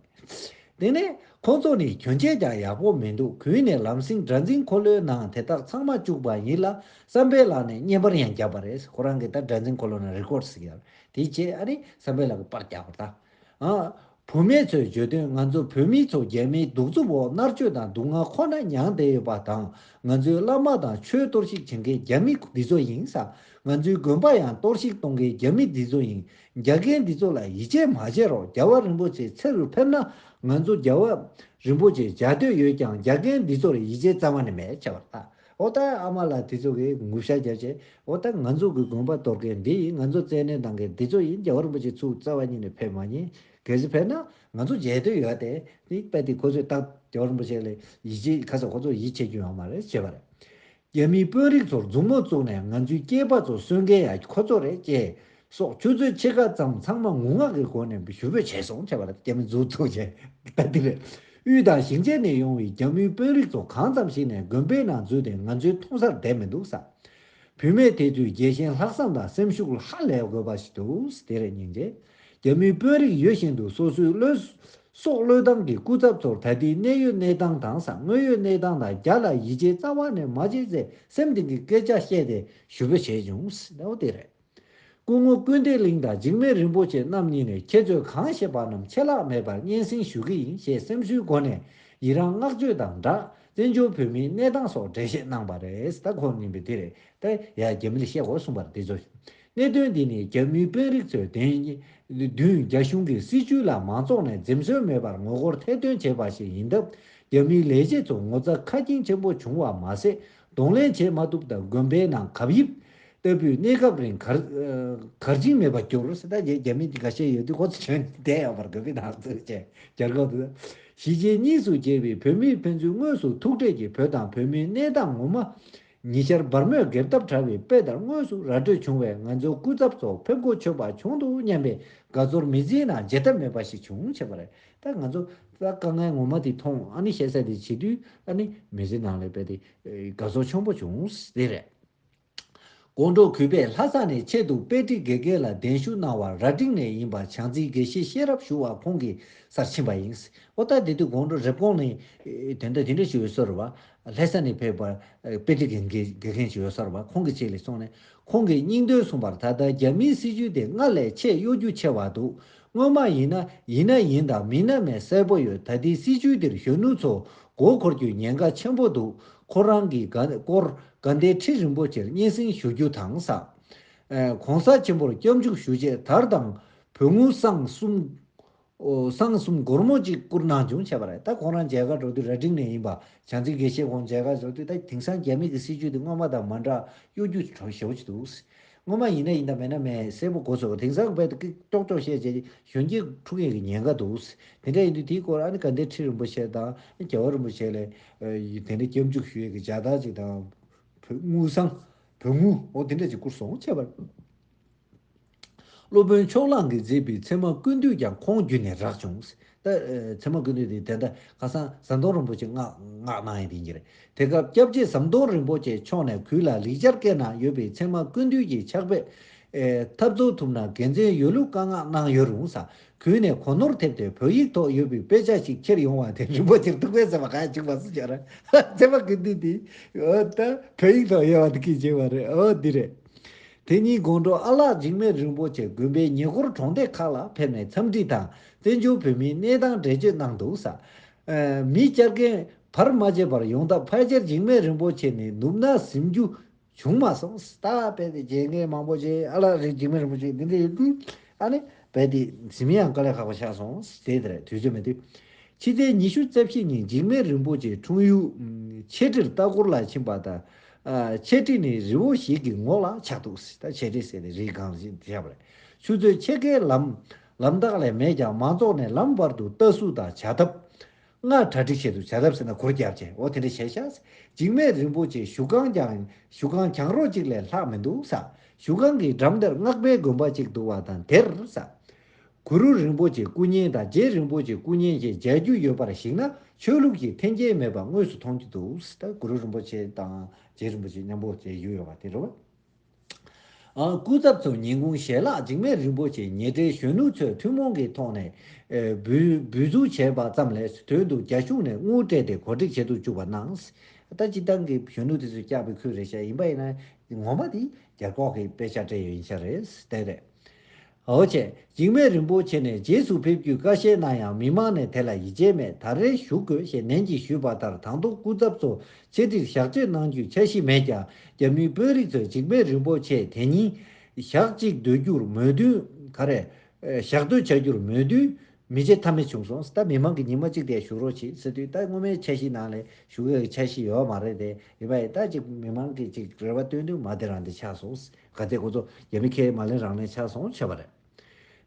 དེ་ནས་ཁོང་ཚོ་ནི་གྱོན་ཆས་ཀྱང་ཡག་པོ་མི་འདུག་གུས་ནས་ལམ་སེང་སྒྲ་འཛིན་འཁོར་ལོའི་ནང་དེ་དག་ཚང་མ་བཅུག་པ་ཡིན་ལ། བསམ་འཕེལ་ལགས་ནས་བརྙན་པར་ཡང་བརྒྱབ་པ་རེད། ཁོ་རང་གིས་ད་སྒྲ་འཛིན་འཁོར་ལོ་ནང་རི་ཀོར་ཌི་ཟེར་གྱི་ཡོད་རེད། དེ་རྗེས་ཨ་ནི་བསམ་འཕེལ་ལགས་ཀྱིས་པར་བརྒྱབ་པ་རེད་ད། ཨ། བུད་མེད་ཚོས་བརྗོད་དོན། ང་ཚོ་བོད་མི་ཚོ་རྒྱ་མིའི་གདུག་རྩུབ་འོག་མནར་གཅོད་དང་སྡུག་བསྔལ་ཁོ་ན་མྱངས་བསྡད་ཡོད་པ་དང་། ང་ཚོའི་བླ་མ་དང་ཆོས་གཏོར་བཤིག་བྱེད་མཁན་རྒྱ་མི་འདི་ཚོ་ཡིན་ས། ང་ཚོའི་དགོན་པ་ཡང་གཏོར་བཤིག་གཏོང་མཁན་རྒྱ་མི་འདི་ཚོ་ཡིན། རྒྱ་རྒན་འདི་ཚོ་ལ་ཡིད་ཆེས་མ་བྱེད་རོགས། རྒྱལ་བ་རིན་པོ་ཆེ་ཚུར་ཕེབས་ན་ང་ཚོ་རྒྱལ་བ་རིན་པོ་ཆེ་མཇལ་འདོད་ཡོད་ཀྱང་རྒྱ་རྒན་འདི་ཚོར་ཡིད་ཆེས་རྩ་བ་ནས་མེད་བྱས་པ་རེད་ད། འོ་ད་ཨ་མ་ལགས་དེ་ཚོ་གིས་ངུ་ཤ་རྒྱབ་བྱས། འོ་ད་ང་ཚོ་གི་དགོན་པ་གཏོར་མཁན་འདི་ཡིན། ང་ཚོ་བཙན་གནོན་བཏང་མཁན་འདི་ཚོ་ཡིན། རྒྱལ་བ་རིན་པོ་ཆེ་ཚུར་རྩ་བ་ཉིད་ནས་ཕེབས་མ་ཉན། གལ་སྲིད་ཕེབས་ན་ང་ཚོ་མཇལ་འདོད་ཡོད་དེ། དེ་དཔེ་དེ་ཁོ་ཚོས་ད་རྒྱལ་བ་རིན་པོ་ཆེ་ལ་ཡིད་ཆེས། ཁ་སང་ཁོ་ཚོ་ཡིད་ཆེས་རྒྱུ་ཡོད་མ་རེད་བྱས་པ་རེད། རྒྱ་མིའི་དཔོན་རིགས་ཚོར་མཛུབ་མོ་བཙུགས་ནས་ང་ཚོའི་སྐྱེས་པ་ཚོ་གསོན་མཁན་ཡང་ཁོ་ཚོ་རེད་ཅེས་སོགས་ཆུ་ཚོད་ཕྱེད་ཀ་ཙམ་ཚང་མ་ངུ་ངག་གི་སྒོ་ནས་ཞུ་འབོད་བྱས་སོང་བྱས་པ་རེད། རྒྱ་མི་མཛུབ་བཙུགས་བྱས་ད་འདི་རེད། དབུས་དང་ཞིང་ཆེན་ནས་ཡོང་བའི་རྒྱ་མིའི་དཔོན་རིགས་ཚོ་གང་ཙམ་ཞིག་ནས་དགོན་པའི་ནང་འཛུལ་ཏེ་ང་ཚོའི་མཐོང་སར་བསྡད་མི་འདུག་ས། བུད་མེད་དེ་ཚོས་རྒྱལ་ཞེན་ལྷག་བསམ་དང་སེམས་ཤུགས་ཧ་ལས་དགོས་པ་ཞིག་འདུག་དེ་རེད་སྙིང་རྗེ། རྒྱ་མིའི་དཔོན་རིགས་ཡོད་བཞིན་དུ་སོ་སོའི་བློས། སྲོག་བློས་བཏང་གི་སྐུ་ཚབ་ཚོར་ད་ལྟའི་གནད་ཡོད་གནས་སྟངས་དང་ས། དངོས་ཡོད་གནས་སྟངས་དང་རྒྱ་ལ་ཡིད་ཆེས་རྩ་བ་ནས་མ་བྱེད་ཚེ་སེམས་གཏིང་གི་སྐད་ཆ་བཤད་དེ་ཞུ་འབོད་བྱས་བྱུང་ཟེར་འོ་དེ་རེད། སྐུ་ངོ་ཀུན་བདེ་གླིང་དང་འཇིགས་མེད་རིན་པོ་ཆེ་རྣམ་གཉིས་ནས་ཁྱེད་ཚོས་གང་བཤད་པ་རྣམས་ཆད་ལྷག་མེད་པར་སྙན་སེང་ཞུ་གི་ཡིན་ཞེས་སེམས་གསོའི་སྒོ་ནས་ཡི་རང་བསྔགས་བརྗོད་དང་སྦྲགས་བཙན་བྱོལ་བོད་མིའི་གནས་སྟངས་སོགས་འགྲེལ་བཤད་གནང་པ་རེད། ད་ཁོང་ཡིན་པས་དེ་རེད། ད་ཡ་རྒྱ་མི་ལ་བཤད་དགོས་གསུངས་པ་རེད་དེ་ཚོ། གནད་དོན་འདི་ནི་རྒྱ་མིའི་དཔོན་རིགས་ཚོས་དེང་བདུན་རྒྱ་གཞུང་གི་སྲིད་བྱུས་ལ་མང་ཚོགས་ནས་འཛེམ་ཟོན་མེད་པར་ངོ་རྒོལ་ཐེར་འདོན་བྱས་པ་ཞིག་ཡིན་སྟབས། རྒྱ་མིའི་ལས་བྱེད་ཚོ་ངོ་ཚ་ཁ་སྐྱེངས་ཆེན་པོ་བྱུང་བ་མ་ཟད། གདོང་ལེན་བྱེད་མ་ཐུབ་སྟབས་དགོན་པའི་ནང་གབ་ཡིབ་ལྟ་བུའི་གནས་སྐབས་རིང་གར་གར་བྱིན་མེད་པར་གྱུར་ཟེར། ད་རྒྱ་རྒྱ་མི་འདི་འགའ་ཤས་ཡོད་དུས་ཁོ་ཚོ་བྱོན་བསྡད་ཡོད་པར་དགོན་པའི་ནང་ཚུད་བྱས་རྒྱ་རྒོག་ཏུ། གཞིས་བྱེས་གཉིས་སུ་གྱེས་པའི་བོད་མིའི་ཕན་ཚུན་དངོས་སུ་ཐུག་འཕྲད་ཀྱིས་བོད་དང་བོད་མིའི་གནས་སྟངས་ངོ་མ། ཉེ་ཆར་སྦར་མོས་འགེབས་ཐབས་བྲལ་བའི་དཔེ་ལྟར་དངོས་སུ་ར་སྤྲོད་བྱུང་བས་ང་ཚོའི་སྐུ་ཚབ་ཚོ་ཕེབས་སྒོ་ཆོད་པ་བྱུང་འདུག་སྙམ་པའི་དགའ་ཚོར་མི་བརྫིས་ན་བརྗེད་ཐབས་མེད་པ་ཞིག་བྱུང་བྱས་པ་རེད། ད་ང་ཚོ་ད་དཀའ་ངལ་ངོ་མ་དེ་མཐོང་ཨ་ནི་བཤད་ས་དེ་བྱེད་དུས་ཨ་ནི་མི་ཚེ་ནང་ལ་དཔེ་དེ་དགའ་ཚོར་ཆེན་པོ་བྱུང་དེ་རེད། དགོང་དྲོ་གུས་པས་ལྷ་ས་ནས་ཆེད་དུ་དཔེ་ཁྲིད་དགེ་རྒན་ལ་གདན་ཞུ་གནང་བར་ར་སྒྲེང་ནས་ཡིན་པ་བྱང་རྩེའི་དགེ་བཤེས་ཤེས་རབ་ཞུ་བ་ཁོང་གི་སར་ཕྱིན་པ་ཡིན། ཨོ་ད་དེ་དུས་དགོང་དྲོ་རེབ་གོང་ནས་དེ་འདྲ་དེ་འདྲ་ཞིག་ཡོད་ས་རེད་བ། ལྷ་ས་ནས་ཕེབས་པ་དཔེ་ཁྲིད་དགེ་རྒན་དགེ་རྒན་ཞིག་ཡོད་ས་རེད་བ། ཁོང་གི་ཆེད་ལས་སོང་ནས་ཁོང་གིས་སྙིང་དོན་གསུངས་པར་ད་ལྟ་རྒྱ་མིའི་སྲིད་བྱུས་དེ་སྔར་ལས་ཆེས་གཡོ་སྒྱུ་ཆེ་བ་འདུག་སྔོན་མ་ཡིན་ན་ཡིན་ན་ཡིན་དང་མིན་ན་མིན་གསལ་པོ་ཡོད། ད་ལྟའི་སྲིད་བྱུས་འདིར་གཞོན་ནུ་ཚོ་མགོ་འཁོར་རྒྱུའི་ཉེན་ཁ་ཆེན་པོ་འདུག་ཁོ་རང་གིས་དགའ་སྐོར་དགའ་ལྡན་ཁྲི་རིན་པོ་ཆེར་སྙན་སེང་ཞུ་རྒྱུ་དང་ས། ཨེ། ༸གོང་ས་ཆེན་པོར་སྐྱབས་འཇུག་ཞུ་ཆེད་དར་དང་བོད་ངུ་བསང་གསུམ། ཨོ། བསང་གསུམ་སྒོར་མོ་གཅིག་བསྐུར་གནང་བྱུང་བྱས་པ་རེད། ད་ཁོང་རང་མཇལ་ཁ་འགྲོ་དུས་ར་སྒྲེང་ནས་ཡིན་པ་བྱང་རྩེ་དགེ་བཤེས་ཁོང་མཇལ་ཁ་འགྲོ་དུས་ད་དེང་སང་རྒྱ་མི་གི་སྲིད་བྱུས་དེ་སྔོན་མ་དང་མ་འདྲ་གཡོ་སྒྱུ་ཞེ་པོ་ཅིག་འདུག་སྔོན་མ་ཡིན་ན་ཡིན་དང་མིན་ན་མིན་གསལ་པོ་གོ་སོང་། དེང་སང་རྦད་དེ་ཀྱོག་ཀྱོག་བཤད་བྱས་གཞོན་སྐྱེས་འཁྲུག་ཡས་ཀྱི་ཉེན་ཁ་འདུག་དེ་འདྲ་ཡིན་དུས་དེའི་སྐོར་ཨ་ནི་དགའ་ལྡན་ཁྲི་རིན་པོ་ཆེ་དང་རྒྱལ་བ་རིན་པོ་ཆེ་ལ་དེ་འདྲ་སྐྱབས་འཇུག་ཞུ་ཡས་ཀྱི་མཇལ་དར་ཅིག་དང་བོད་ངུ་བསང་བོད་ངུ་འོ་དེ་འདྲ་ཅིག་བསྐུར་སོང་བྱས་པ་རེད། སློབ་དཔོན་ཕྱོགས་གླང་གིས་མཛད་པའི་ཚད་མ་ཀུན་བཏུས་ཀྱང་ཁོང་བརྒྱུད་ནས་རག་བྱུང་། ད་ཚད་མ་ཀུན་བཏུས་དེ་ད་ལྟ་ཁ་སང་ཟམ་གདོང་རིན་པོ་ཆེ་སྔགས་སྔགས་གནང་ཡས་དེ་ཡིན་གྱི་རེད། དེ་སྐབས་སྐྱབས་རྗེ་ཟམ་གདོང་རིན་པོ་ཆེ་མཆོག་ནས་གུས་ལ་ལེགས་སྦྱར་སྐད་ནང་ཡོད་པའི་ཚད་མ་ཀུན་བཏུས་ཀྱི་ཕྱག་དཔེ་ཐབས་རྩོལ་ཐུབ་ན་དགེ་མཚན་ཡོད་ལུགས་བཀའ་མངགས་གནང་ཡོད་རུང་ས། གུས་ནས་གོ་ནོར་ཐེབས་ཏེ་བོད་ཡིག་ཐོག་ཡོད་པའི་དཔེ་ཆ་ཞིག་ཁྱེར་ཡོང་བ་དེ་རིན་པོ་ཆེར་ཐུགས་ཕན་གསོས་པ་གང་ཡང་བྱུང་མ་སོང་ཟེར་ར། ཚད་མ་ཀུན་བཏུས་དེ་འོ་ད་བོད་ཡིག་ཐོག་ཡོད་པ་དེ་གིས་བྱས་པ་རེད། འོ་འདི་རེད། དེ་ཉིན་དགོང་དྲོ་ཨ་ལགས་འཇིགས་མེད་རིན་པོ་ཆེ་དགོན་པའི་ཉེ་འཁོར་གྲོང་སྡེ་ཁག་ལ་ཕེབས་ནས་འཚམས་འདྲི་དང་བཙན་བྱོལ་བོད་མིའི་གནས་སྟངས་འགྲེལ་བརྗོད་གནང་འདུག་ས། ཨ། མི་བཅར་མཁན་བར་མ་ཆད་པར་ཡོང་སྟབས་ཕལ་ཆེར་འཇིགས་མེད་རིན་པོ་ཆེ་ནི་ནུབ་ན་གཟིམ་རྒྱུ་བྱུང་མ་སོང་། ད་རྦད་དེ་མཇལ་མཁན་མང་པོ་ཅིག་ཨ་ལགས་རེད། འཇིགས་མེད་རིན་པོ་ཆེ་འདི་འདྲ་ཡོད་དུས་ཨ་ནི་རྦད་དེ་གཟིམ་ཡང་དཀའ་ལས་ཁག་པོ་ཆགས་སོང་། དེ་དེ་རེད། དུས་ཚོད་མེད་དུས། ཕྱི་ཚེས་ཉི་ཤུ་རྩ་བཞི་ཉིན་འཇིགས་མེད་རིན་པོ་ཆེ་འཁྲུངས་ཡུལ་ཨམ་ཆེ་ཁྲིར་ལྟ་སྐོར་ལ་ཕྱིན་པ་དང་། ཨ། ཆེ་ཁྲི་ནི་རི་བོ་ཞིག་གི་ངོགས་ལ་ཆགས་འདུག། ད་ཆེ་ཁྲི་ཟེར་ནས་རིའི་སྒང་ལ་བཞག་པ་རེད། ཆུ་ཚོད་ཕྱེད་ཀའི་ལམ་ལམ་ཐག་ལས་མེད་ཀྱང་མང་ཚོགས་ནས་ལམ་བར་དུ་ལྟ་སུ་དང་བྱ་ཐབས། སྔ་གྲ་སྒྲིག་བྱས་འདུག། བྱ་ཐབས་ཟེར་ན་གུར་རྒྱབ་བྱས། འོ་དེ་འདྲ་བྱས་ཤག། འཇིགས་མེད་རིན་པོ་ཆེའི་བཞུགས་ཁང་ཀྱང་བཞུགས་ཁང་གྱང་རོ་གཅིག་ལས་ལྷག་མི་འདུག་ས། བཞུགས་ཁང་གི་འགྲམ་དེར་སྔགས་པའི་དགོན་པ་གཅིག་འདུག་པ་དང་དེར་ས། གུ་རུ་རིན་པོ་ཆེའི་སྐུ་བརྙན་དང་རྗེ་རིན་པོ་ཆེའི་སྐུ་བརྙན་བཅས་མཇལ་རྒྱུ་ཡོད་པར་གཞིགས་ན་ཆོས་ལུགས་ཀྱི་འཐེན་འཁྱེར་མེད་པ་དངོས་སུ་མཐོང་རྒྱུ་འདུག། ད་གུ་རུ་རིན་པོ་ཆེ་དང་རྗེ་རིན་པོ་ཆེ་མཉམ་པོ་མཇལ་རྒྱུ་ཡོད་པ་དེ་རེད་པ། ཨ། སྐུ་ཚབ་ཚོ་ཉིན་གུང་ཞལ་ལག་འཇིགས་མེད་རིན་པོ་ཆེ་ཉེ་འབྲེལ་གཞོན་ནུ་ཚོས་ཐུན་མོང་གི་ཐོག་ནས་ཨེ་འབུལ་འབུལ་འཛུགས་བྱས་པ་ཙམ་ལས་དོན་དུ་རྒྱ་གཞུང་ནས་དངུལ་སྤྲད་དེ་གོ་སྒྲིག་བྱེད་དུ་བཅུག་པ་གནང་། ད་སྤྱིར་བཏང་གི་གཞོན་ནུ་དེ་ཚོས་བཀྱགས་པའི་ཁུལ་རེད་ཤག། ཡིན་པ་ཡིན་ན་ངོ་མ་དེ་རྒྱ་རྒོག་གི་དཔེ་ཆ་སྤྲད་ཡོད་ཡིན་ཤག་རེད། དེ་རེད། འོ་བྱས། འཇིགས་མེད་རིན་པོ་ཆེ་ནས་རྗེས་སུ་ཕེབས་རྒྱུའི་བཀའ་བཞེས་གནང་ཡང་མི་མང་ནས་དེ་ལ་ཡིད་ཆེས་མེད། ད་རེས་བཞུགས་དགོས་ཞེས་ནན་གྱིས་ཞུས་པ་ལྟར་དང་ཐོག་སྐུ་ཚབ་ཚོ་ཆེ་ཁྲིར་ཞག་མཆོད་གནང་རྒྱུའི་འཆར་གཞི་མེད་ཀྱང་རྒྱ་མིའི་དཔོན་རིགས་ཚོས་འཇིགས་མེད་རིན་པོ་ཆེ་དེ་ཉིན་ཞག་གཅིག་སྡོད་རྒྱུར་མོས་མཐུན། ག་རེ། ཞག་སྡོད་བྱ་རྒྱུར་མོས་མཐུན་མི་བྱེད་ཐབས་མེད་བྱུང་སོང་། ད་མི་མང་གིས་ཉི་མ་གཅིག་དེ་བཞུགས་རོགས་བྱེད་ཟེར་དུས་ད་སྔོན་མའི་འཆར་གཞིའི་ནང་ལ་བཞུགས་ཡག་གི་འཆར་གཞི་ཡོད་མ་རེད་དེ། ཡིན་པ་ཡིན་ད་ཅིག་མི་མང་གིས་ཅིག་རེ་བ་བཏོན་དུས་མ་དེ་རང་དེ་ཆགས་སོང་། ག་ཚད་ཁོ་ཚོ་རྒྱ་མི་ཁས་མ་ལེན་རང་ལེན་ཆགས་སོང་བྱས་པ་རེད།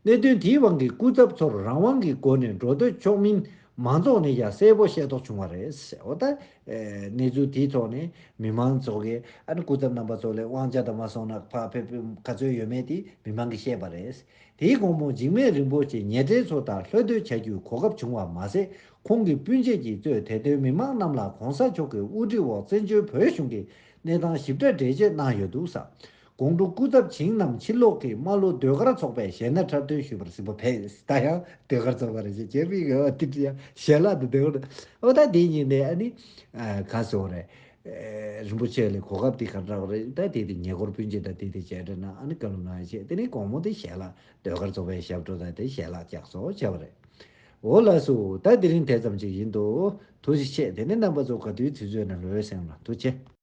གནད་དོན་དེའི་དབང་གིས་སྐུ་ཚབ་ཚོར་རང་དབང་གི་སྒོ་ནས་འགྲོ་སྡོད་ཆོག་མིན་མང་ཚོགས་ནས་ཡང་གསལ་པོ་ཤེས་རྟོགས་བྱུང་བ་རེད། འོ་ད། ཨེ། གནས་ཚུལ་དེའི་ཐོག་ནས་མི་མང་ཚོ་གིས་ཨ་ནི་སྐུ་ཚབ་རྣམ་པ་ཚོ་ལ་དབང་ཆ་དང་མ་སོང་ན་ཕར་ཕེབས་ཕེབས་ག་ཚོད་ཡོད་མེད་དེ་མི་མང་གིས་ཤེས་པ་རེད། དེའི་དགོང་མོ་འཇིགས་མེད་རིན་པོ་ཆེ་ཉེ་འབྲེལ་ཚོ་དང་ལྷོད་སྡོད་བྱ་རྒྱུའི་གོ་སྐབས་བྱུང་བ་མ་ཟད། ཁོང་གི་སྤུན་མཆེད་ཀྱིས་གཙོས་དེ་མཐོའི་མི་མང་རྣམས་ལ་གོང་ས་མཆོག་གི་དབུ་ཁྲིད་འོག་བཙན་བྱོལ་བོད་གཞུང་གི་གནས་སྟངས་ཞིབ་ཕྲ་འགྲེལ་བརྗོད་གནང་ཡོད་འདུག་ས། དགོང་དྲོ་སྐུ་ཚབ་བྱིངས་རྣམས་ཕྱིར་ལོག་གིས་རྨ་ལྷོ་ཟློས་གར་ཚོགས་པའི་གཞས་སྣ་འཁྲབ་སྟོན་ཞུས་པར་གཟིགས་པ་ཕེབས། ད་ཡང་ཟློས་གར་ཚོགས་པ་རེད་ཅེས་བྱས་པའི་གི་འོ་དེ་འདྲ་ཡང་གཞས་ལ་དུ་ཟློས་གར། འོ་ད་དེ་ཉིན་ནས་ཨ་ནི་ག་སོང་རེད། རིན་པོ་ཆེ་ལ་གོ་སྐབས་དེ་ག་འདྲ་བ་རེད། ད་དེ་དེ་ཉེ་འཁོར་སྤུན་མཆེད་དང་དེ་དེ་བྱས་འདྲ་ན་ཨ་ནི་བཀའ་སློབ་གནང་ཡ་བྱས། དེ་ནས་དགོང་མོ་དེ་གཞས་ལ་ཟློས་གར་ཚོགས་པའི་ཞབས་བྲོ་དང་དེ་གཞས་ལ་ལྕགས་སོ་བྱས་པ་རེད། འོ་ལགས་སོ། ད་དེ་རིང་དེ་ཙམ་ཅིག་ཡིན་འདུག། ཐུགས་རྗེ་ཆེ། དེ་ནས་རྣམ་པ་ཚོ་ག་དུས་དུས་ཚོད་ནང་ལོས་སེང་ལ་ཐུགས་རྗེ་ཆེ།